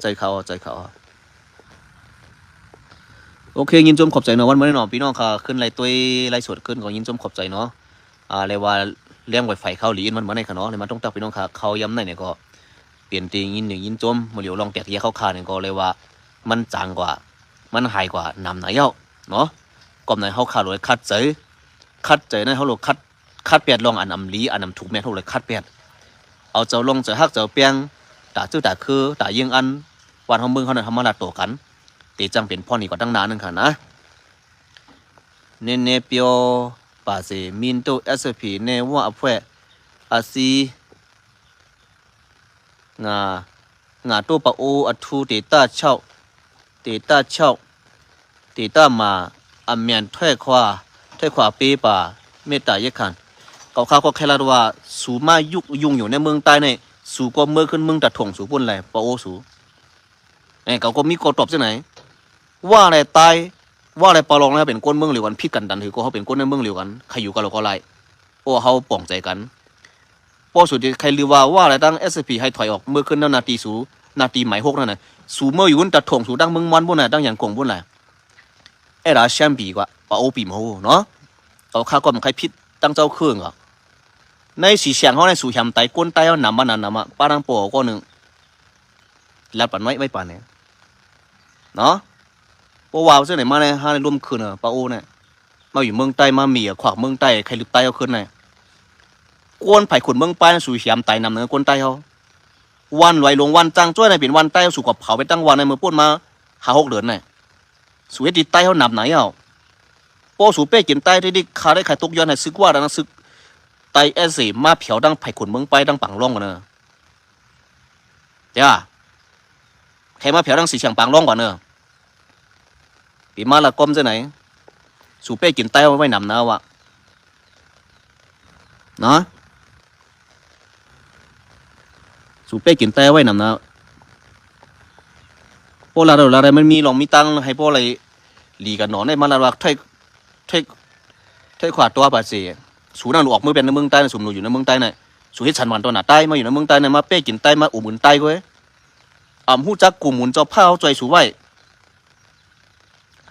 ໃຈເຂົາ ໃຈເຂົາ. ໂອເຄ ຍິນຊົມຂອບໃຈເນາະ ວັນມື້ນີ້ເນາະ ພີ່ນ້ອງຄ່າ ຂຶ້ນໄລຕົວໄລສົດຂຶ້ນ ກໍຍິນຊົມຂອບໃຈເນາະ. ອ່າ ເລີຍວ່າແລງໄວໄຟເຂົ້າລີນມັນມາໃນຂະເນາະ ເລີຍມາຕົງຕັກພີ່ນ້ອງຄ່າ ເຂົ້າຍາມໃນນີ້ກໍເປັນທີ່ຍິນດີຍິນຊົມ ມື້ຫຼຽວລອງແຕກແຍກເຂົ້າຄ່ານີ້ກໍເລີຍວ່າມັນຈາງກວ່າ ມັນຫາຍກວ່ານຳນະເຈົ້າເນາະ. ກອບໃນເຮົາຄ່າໂດຍຂັດໃຈ ຂັດໃຈໃນເຮົາໂລດຂັດ ຂັດແປດລອງອັນອຳລີ ອັນອຳຖືກແມ່ນເຮົາໂລດຂັດແປດ ເອົາເຈົ້າລົງໃຈຮັກເຈົ້າແປງ ຕາຈື່ຕາຄື ຕາເຢີງອັນ ບ້ານເຮົາເມືອງເຮົານັ້ນ ເຮົາມາລາດຕໍ່ກັນ ເຕຈັ່ງເປັນພອນນີ້ກວ່າຕັ້ງນານໜຶ່ງຄ່ະນະ. ເນເນປຽວປາເສ ມິນໂຕ ເອສເອພີ ເນວອາແຟ ອາຊີ ງາ ງາໂຕປາໂອ ອະທູ ເຕຕາເຊົາ ເຕຕາເຊົາ ເຕຕາມາ ອາແມນ ແທ້ຂວາ ແທ້ຂວາເປປາ ເມດຕາເຢຄັນ. ເຂົາຂ້າກໍແຄ່ລາດວ່າ ສູມາຍຸກຍຸງຢູ່ໃນເມືອງໃຕ້ນີ້ ສູກໍເມືອຂຶ້ນເມືອງຕາຖົງສູພຸ້ນແຫຼະ ປາໂອສູ. ເອີ ເຂົາກໍມີກໍຕອບຈັ່ງໃດ? ວ່າແລໃຕ້ ວ່າແລປາລອງແລ້ວເປັນຄົນເມືອງດຽວກັນ ຜິດກັນດັນ ຄືກໍເຮົາເປັນຄົນໃນເມືອງດຽວກັນ ໃຄຢູ່ກັນລາວກໍຫຼາຍ ໂອ້ ເຮົາປອງໃຈກັນ. ພໍສູຈະໃຄລືມວ່າ ວ່າແລຕັ້ງ ເອສເອສພີ ໃຫ້ຖອຍອອກ ເມືອຂຶ້ນນຳໜ້າທີ່ສູ ໜ້າທີ່ໝາຍຫົກນັ້ນນະ ສູເມືອຢູ່ຕາຖົງສູ ຕັ້ງເມືອງມ່ອນພຸ້ນນະ ຕັ້ງຫຍັງກົງພຸ້ນລະ ເອດາແຊມປີກວ່າ ປາໂອປີມະໂຫເນາະ. ເຂົາຂ້າກໍບໍ່ໃຄ່ຜິດຕັ້ງເຈົ້າເຄື່ອງກໍ ໃນສີແສງເຮົາໃນສູແຮມໄຕ ຄົນໃຕ້ເຮົານຳມານັ້ນນຳມາ ປານາງປໍກໍໜຶ່ງ ລັດປັນໄວ້ ໄວ້ປານນີ້ເນາະ. ບໍ່ວ່າຈັ່ງໃດມາແນ່ ຫາໄດ້ລວມຄືນ ປາໂອນະ ມາຢູ່ເມືອງໃຕ້ ມາເມຍຂວາກເມືອງໃຕ້ ໃຄລືບໃຕ້ເຮົາຂຶ້ນນະ. ຄົນໃຜຄົນເມືອງປາຍ ສູແຮມໄຕນຳເນີ ຄົນໃຕ້ເຮົາ ວັນລວຍຫຼວງ ວັນຈາງຈ້ວຍນະ ເປັນວັນໃຕ້ ສູກໍເຜົາໄປຕັ້ງວັນໃນມື້ປຸ້ນມາຫ້າຫົກເດືອນນະ. ສູເຮັດທີ່ໃຕ້ເຮົານຳນະເຮົາ ພໍສູເປ້ກິນໃຕ້ທີ່ດິ ຂ້າໄດ້ຂາຍຕົກຍ້ອນໃຫ້ຊຶກວ່າ ດັ່ງນັ້ນຊຶກໃຕ້ເອເຊມາແຜວທັງໃຜຄົນເມືອງປາຍ ທັງປາງລອງກ່ອນເນີ ເຈົ້າ ໃຄມາແຜວທັງສີແສງປາງລອງກ່ອນເນີ. ປີມາລະກອມຈັ່ງໃດ ສູເປ້ກິນໃຕ້ເຮົາໄວ້ນຳນະວ່າ ເນາະ ສູເປ້ກິນແຕ່ໄວ້ນຳນະ. ໂອ້ ລາວ ລາວໃດມັນມີລອງມີຕັ້ງໃຫ້ພໍ່ໄດ້ຫຼີກັນເນາະ ໄດ້ມາລາວວ່າ ໄທ ໄທ ໄທຂວາຕົວປາເສ ສູນັ້ນອອກມືເປັນໃນເມືອງໃຕ້ນະ ສູຢູ່ໃນເມືອງໃຕ້ນະ ສູເຮັດສັນຫວັນຕໍ່ໜ້າໃຕ້ ມາຢູ່ໃນເມືອງໃຕ້ນະ ມາເປ້ກິນໃຕ້ ມາອຸມອື່ນໃຕ້ເວີຍ ອຳຮູ້ຈັກກຸມໝູນເຈົ້າພາບເຮົາ ຊ່ອຍສູໄວ້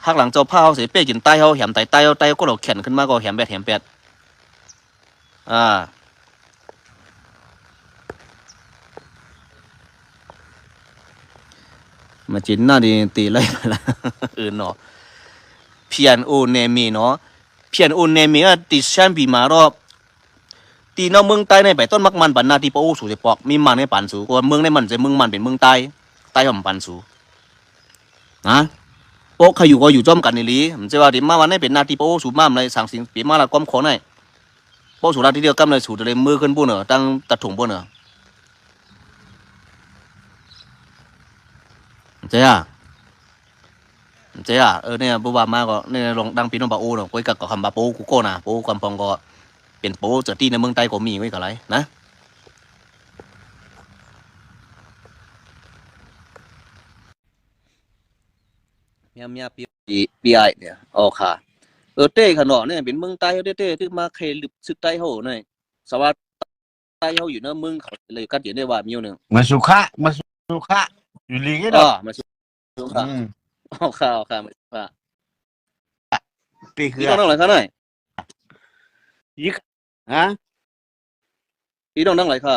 ຫັກຫຼັງເຈົ້າພາບເຮົາເສ ເປ້ກິນໃຕ້ເຮົາ ແຫມໃຕ້ໃຕ້ເຮົາ ໃຕ້ກໍເຮົາແຂນຂຶ້ນມາກໍແຫມແບດແຫມແປດ. ອ່າ ມາຈິນໜ້າດີຕີໄລ່ມາລະ ເອີເນາະ ພຽນໂອແນເມເນາະ ພຽນໂອແນເມອະ ຕິແຊມປີມາລອບ ຕີນອກເມືອງໃຕ້ໃນໄປຕົ້ນມັກມັນປານໜ້າທີ່ປະໂອສູເສປອກ ມີມັນໃນປານສູ ກວ່າເມືອງໃນມັນຈະເມືອງມັນເປັນເມືອງໃຕ້ ໃຕ້ຫອມປານສູ ນະ ໂປະໃຄຢູ່ກໍຢູ່ຈ້ອມກັນອີ່ຫຼີ ມັນຈະວ່າທີ່ມາວັນໃນເປັນໜ້າທີ່ປະໂອສູມາມາໄດ້ສັງສິງ ປີມາລະກອມຂໍໃນ ພໍສູລາດທີດຽວກຳເນີ ສູຈະໄດ້ມືຂຶ້ນພຸ້ນເນີ ຕັ້ງຕາຖົງພຸ້ນເນີ ເຈົ້າ ເຈົ້າ ເອີ ນີ້ບໍ່ວ່າມາກໍນີ້ລອງຕັ້ງປີນ້ອງປາໂອເນາະ ກວຍກັບຄຳວ່າປາໂອກູໂກນະ ປາໂອກຳປອງກໍເປັນປາໂອເຈີຕີໃນເມືອງໃຕ້ກໍມີໄວ້ກໍຫຼາຍນະ. ມຽມຍາປີ ປີອ້າຍເນຍ ອໍ ຄ່ະ ເອີ ເຕ້ຂະເນາະ ເນຍເປັນເມືອງໃຕ້ເຮົາເຕ້ໆ ຖືກມາໄຄລຶບຊຶກໃຕ້ເຮົາເນຍ ສະວ່າໃຕ້ເຮົາຢູ່ເນາະ ເມືອງເຂົາເລີຍກັດເຢັນໄດ້ວ່າມີຢູ່ໜຶ່ງ ມາສຸຂະ ມາສຸຂະ ຢູ່ລີກເນາະ ມາສຸຂະ ອືມ ອໍ ຄ່ະ ອໍ ຄ່ະ ມາສຸຂະ ປີເຂືອ ອີກໜຶ່ງ ຮະ ອີນ້ອງດັງຫຼາຍຄ່ະ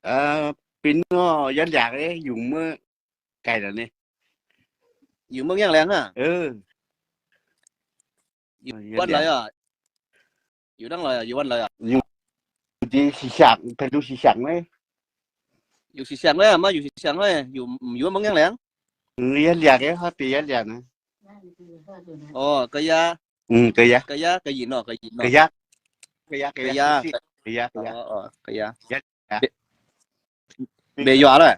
ເອີ ປີນ້ອງຢ້ານຢາກເດ້ ຢູ່ເມືອງໄກແລ້ວນີ້ ຢູ່ເມືອງຢ່າງແລງນະ ເອີ ຢູ່ວັດໃດອະ ຢູ່ດັງຫຼາຍອະ ຢູ່ວັດໃດອະ ຢູ່ທີ່ສີສັກ ເພິ່ນຢູ່ສີສັກເດ້ ຢູ່ສີສັກເດ້ ມາຢູ່ສີສັກເດ້ ຢູ່ ຢູ່ເມືອງຢ່າງແລງ ເອີ ຢ້ານຢາກເດ້ ຮອດປີຢ້ານຢາກນະ ອໍ ກະຢາ ອືມ ກະຢາ ກະຢາ ກະຍິນເນາະ ກະຍິນເນາະ ກະຢາ ກະຢາ ກະຢາ ກະຢາ ກະຢາ ອໍ ກະຢາ ເບ ເບຢວາລະ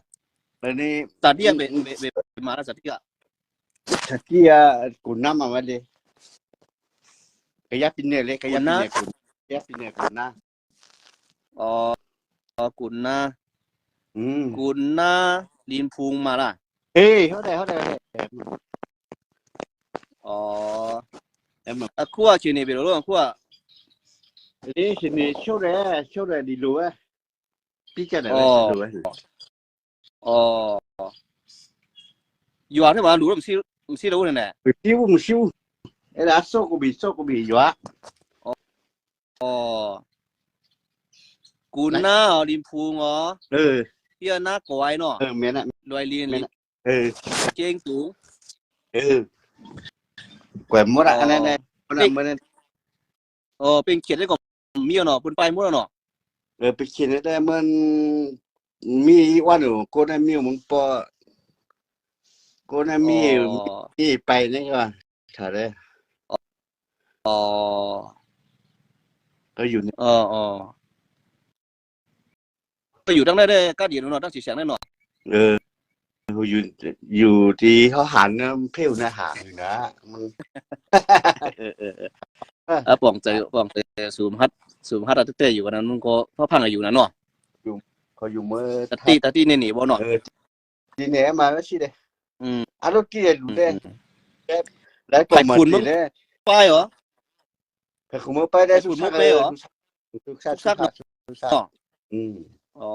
ອັນນີ້ ສາເຕຍ ເບ ເບ ເບ ເບມາລະ ສາເຕຍ ສາເຕຍ ກຸນນາມາວັນເດ ກະຢາປິນເນເລ ກະຢາປິນເນ ກຸນນາ ກະຢາປິນເນ ກຸນນາ ອໍ ກຸນນາ ອືມ ກຸນນາ ລິນພູງມາລະ ເອີ ເຮົາໄດ້ ເຮົາໄດ້ ອໍ ອາຄົວ ເຄເນ ເບໂລໂລ ອາຄົວ ເອ ເຄເນ ໂຊແລ ໂຊແລ ດີໂລ ເວ ປີການ ອໍ ໂຊແລ ອໍ ຢວານເດ້ວ່າ ລູ ມັນຊິ ມັນຊິໂລນັ້ນແຫຼະ ຊິວ ມັນຊິວ ເອລາ ໂຊໂກບີ ໂຊໂກບີ ຢວາ ອໍ ກຸນນາ ລິນພູງ ເອີ ເປັນນາກອຍເນາະ ເອີ ແມ່ນລະ ລວຍລີນ ແມ່ນລະ ເອີ ເກັ່ງສູງ ເອີ ກວຍໝົດລະ ອໍ ອັນນັ້ນແຫຼະ ເປັນ ເປັນ ອໍ ເປັນຂຽນໄດ້ກໍມີເນາະ ເພິ່ນໄປໝົດແລ້ວເນາະ ເອີ ໄປຂຽນໄດ້ ມັນມີວັນໂກນະມີມັນປອ ໂກນະມີ ອໍ ມີໄປນີ້ວ່າ ຖ້າໄດ້ ອໍ ອໍ ກໍຢູ່ໃນ ອໍ ອໍ ຢູ່ທາງໃດໄດ້ອາກາດເຢັນເນາະ ທາງສີແສງແນ່ເນາະ. ເອີ ຢູ່ ຢູ່ທີ່ເຮົາຫັນນະ ເພວນະຫາຢູ່ນະ ມັນ ເອີໆ ເອີ ປອງໃຈ ປອງໃຈ ສູມຮັດ ສູມຮັດແຕ່ຢູ່ກັນນັ້ນ ມັນກໍພໍພັງອາຍຸນະເນາະ. ຢູ່ ເຂົາຢູ່ເມືອງ ຕາຕິ ຕາຕິເນເນບໍ່ເນາະ. ເອີ ທີ່ແນມາແລ້ວຊິເດ້. ອືມ ອາລົດກີເດ ອືມ ແບບ ຫຼາຍກວ່າ ໄປຂຸນເມືອງ ເດ້ ໄປເຫາະ ໄປຂຸນເມືອງໄປໄດ້ ໄປຂຸນເມືອງໄປເຫາະ ທຸກຊາດ ທຸກຊາດ ທຸກຊາດ ທຸກຊາດ ເນາະ. ອືມ ອໍ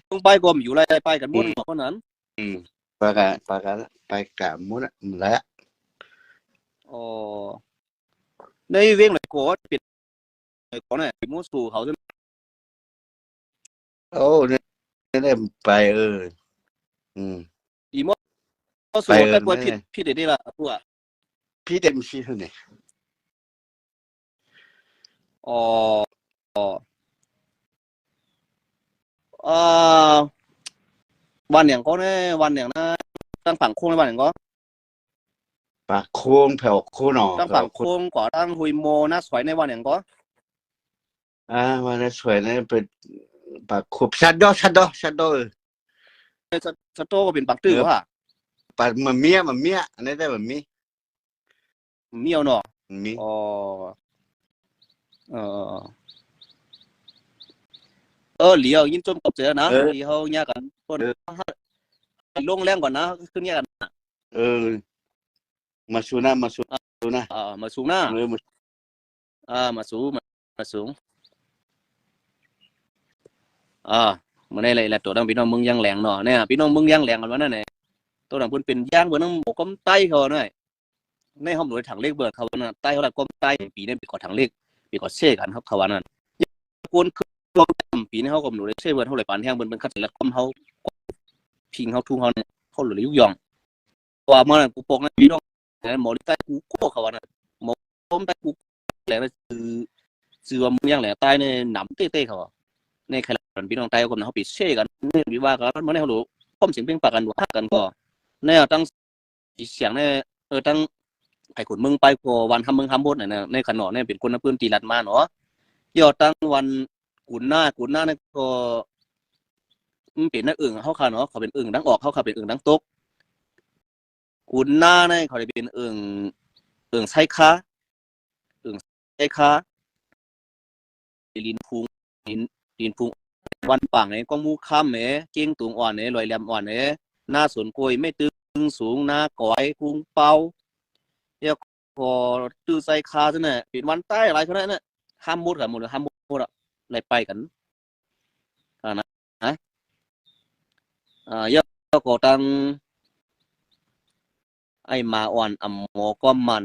ເມືອງໄປກໍມີຢູ່ຫຼາຍ ໄປກັນໝົດ ອືມ ເນາະ ເພາະນັ້ນ. ອືມ ໄປກະ ໄປກະ ໄປກະໝົດລະ ໝົດລະ. ອໍ ໃນວຽງຫຼາຍກໍເປັນ ຂອງນັ້ນ ມີໝູ່ສູເຂົາ ໂອ້ ໄດ້ ໄດ້ໄປ ເອີ ອືມ ອີໝໍ ໝໍສູ ໄປ ເອີ ແຕ່ປ່ວຍ ແມ່ນ ຜິດ ຜິດໄດ້ລະ ພວກ ຜິດເຕັມທີ່ເທົ່ານີ້. ອໍ ອໍ ອ່າ ບ້ານຫຍັງກໍແນ່ ບ້ານຫຍັງນະ ທາງຝັ່ງໂຂງ ບ້ານຫຍັງກໍ? ປາກໂຂງ ແຖວໂຂງເນາະ ທາງຝັ່ງໂຂງກໍ ທາງຫ້ວຍໂມ ນາສວຍ ໃນບ້ານຫຍັງກໍ? ອ່າ ບ້ານນາສວຍ ໃນເປັນປາກໂຂງ ຊະດໍ ຊະດໍ ຊະດໍ ເອີ ຊະ ຊະໂຕກໍເປັນປາກຕື້ ເອີ ຫວາ? ປາກ ມະເມຍ ມະເມຍ ອັນນີ້ໄດ້ ມະເມຍ ມຽວເນາະ ມີ ອໍ ເອີ ເອີ ຫຼຽວ ຍິນຊົມຂອບໃຈນະ ເອີ ທີ່ເຮົາຍາກັນ ເອີ ລົງແລງກ່ອນນະ ຄືຍາກັນນະ ເອີ ມາສູນະ ມາສູນນະ ອ່າ ມາສູນນະ ເອີ ມາ ອ່າ ມາສູນ ມາສູນ ອ່າ ມື້ນີ້ລະ ລະໂຕນຳພີ່ນ້ອງເມືອງຢາງແຫຼງເນາະ ແນ່ ພີ່ນ້ອງເມືອງຢາງແຫຼງກັນວ່ານັ້ນແຫຼະ ໂຕນຳເພິ່ນເປັນຢາງ ເພິ່ນນຳບໍ່ຄວາມໃຕ້ເຂົານະ ໃນຫ້ອງໂດຍຖັງເລກເບີເຂົາວ່ານັ້ນ ໃຕ້ເຂົາລະຄວາມໃຕ້ ປີນີ້ເປັນຂໍຖັງເລກ ເປັນຂໍເຊກັນເຂົາວ່ານັ້ນ ຄົນຄືລວມປີນີ້ເຮົາກໍບໍ່ໄດ້ເຊເບີເຮົາເລີຍ ປານແຮງເພິ່ນ ເພິ່ນຄັດລະຄວາມເຮົາ ພິງເຮົາທຸງເຮົານີ້ ເຂົາເລີຍຍຸກຍ່ອງ ວ່າມານັ້ນ ກູປອກນະພີ່ນ້ອງ ໝໍລິໃຕ້ກູກວກ ເຂົາວ່ານັ້ນ ໝໍລົມໃຕ້ກູແຫຼງ ຊື່ ຊື່ວ່າເມືອງຢາງແຫຼງໃຕ້ນີ້ ນຳເຕະໆ ເຂົາວ່າ ໃນຂະນະທີ່ພີ່ນ້ອງໃຕ້ກໍນຳເຮົາໄປເຊກັນ ວິວາກັນ ມາໃນເຮົາໂລ ຄວາມສຽງເປັ່ງປາກກັນ ຮັກກັນກໍ ແນວຕັ້ງ ອີສຽງໃນ ເອີ ຕັ້ງໄປຂຸນເມືອງໄປກໍ ວັນຮຳເມືອງຮຳໂພດນັ້ນນະ ໃນຂະໜອນນີ້ເປັນຄົນໃນພື້ນທີ່ລັດມາເນາະ ດຽວຕັ້ງວັນກຸນນາ ກຸນນານັ້ນກໍ ມັນເປັນໃນເອີ່ງເຮົາຄະເນາະ ເຂົາເປັນເອີ່ງທາງອອກ ເຮົາຄະເປັນເອີ່ງທາງຕົກ ກຸນນາໃນເຂົາໄດ້ເປັນເອີ່ງ ເອີ່ງໄຊຄາ ເອີ່ງໄຊຄາ ລິນພຸງ ລິນ ລິນພຸງ ວັນປາງເດ້ ກອງໝູຄຳເດ້ ເກັ່ງຕຸງອ່ອນເດ້ ລອຍແຫຼມອ່ອນເດ້ ນາສວນກ້ວຍ ໄມ້ຕຶງສູງ ນາກອຍ ກຸງເປົາ ແລ້ວກໍຕື້ໄຊຄາຊັ້ນນະ ເປັນວັນໃຕ້ຫຼາຍຂະໜາດນະ ຫ້າມໝົດກະໝົດ ຫ້າມໝົດອະ ໄດ້ໄປກັນ ອ່າ ນະ ອ່າ ແລ້ວກໍຕັ້ງ ໄອ້ໝາອ່ອນ ອຳໝໍກວມມັນ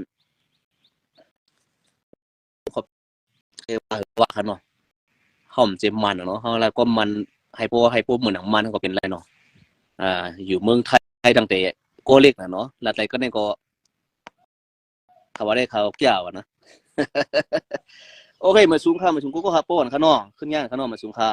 ຂອບໃຈວ່າ ວ່າຄັນເນາະ ເຮົາມັນເຈັບມັນເນາະ ເຮົາລະກວມມັນ ໃຫ້ພວກ ໃຫ້ພວກເໝືອນໜັງມັນກໍເປັນໄລເນາະ ອ່າ ຢູ່ເມືອງໄທຕັ້ງແຕ່ກໍເລັກນະເນາະ ລະໄລກໍນີ້ກໍ ເຂົາວ່າໄດ້ເຂົາກ່ຽວນະ ໂອເຄ ມາສູງຄ່າ ມາສູງ ກູກໍຮັບປ້ອນຄ່າເນາະ ຂຶ້ນຍາກຄ່າເນາະ ມາສູງຄ່າ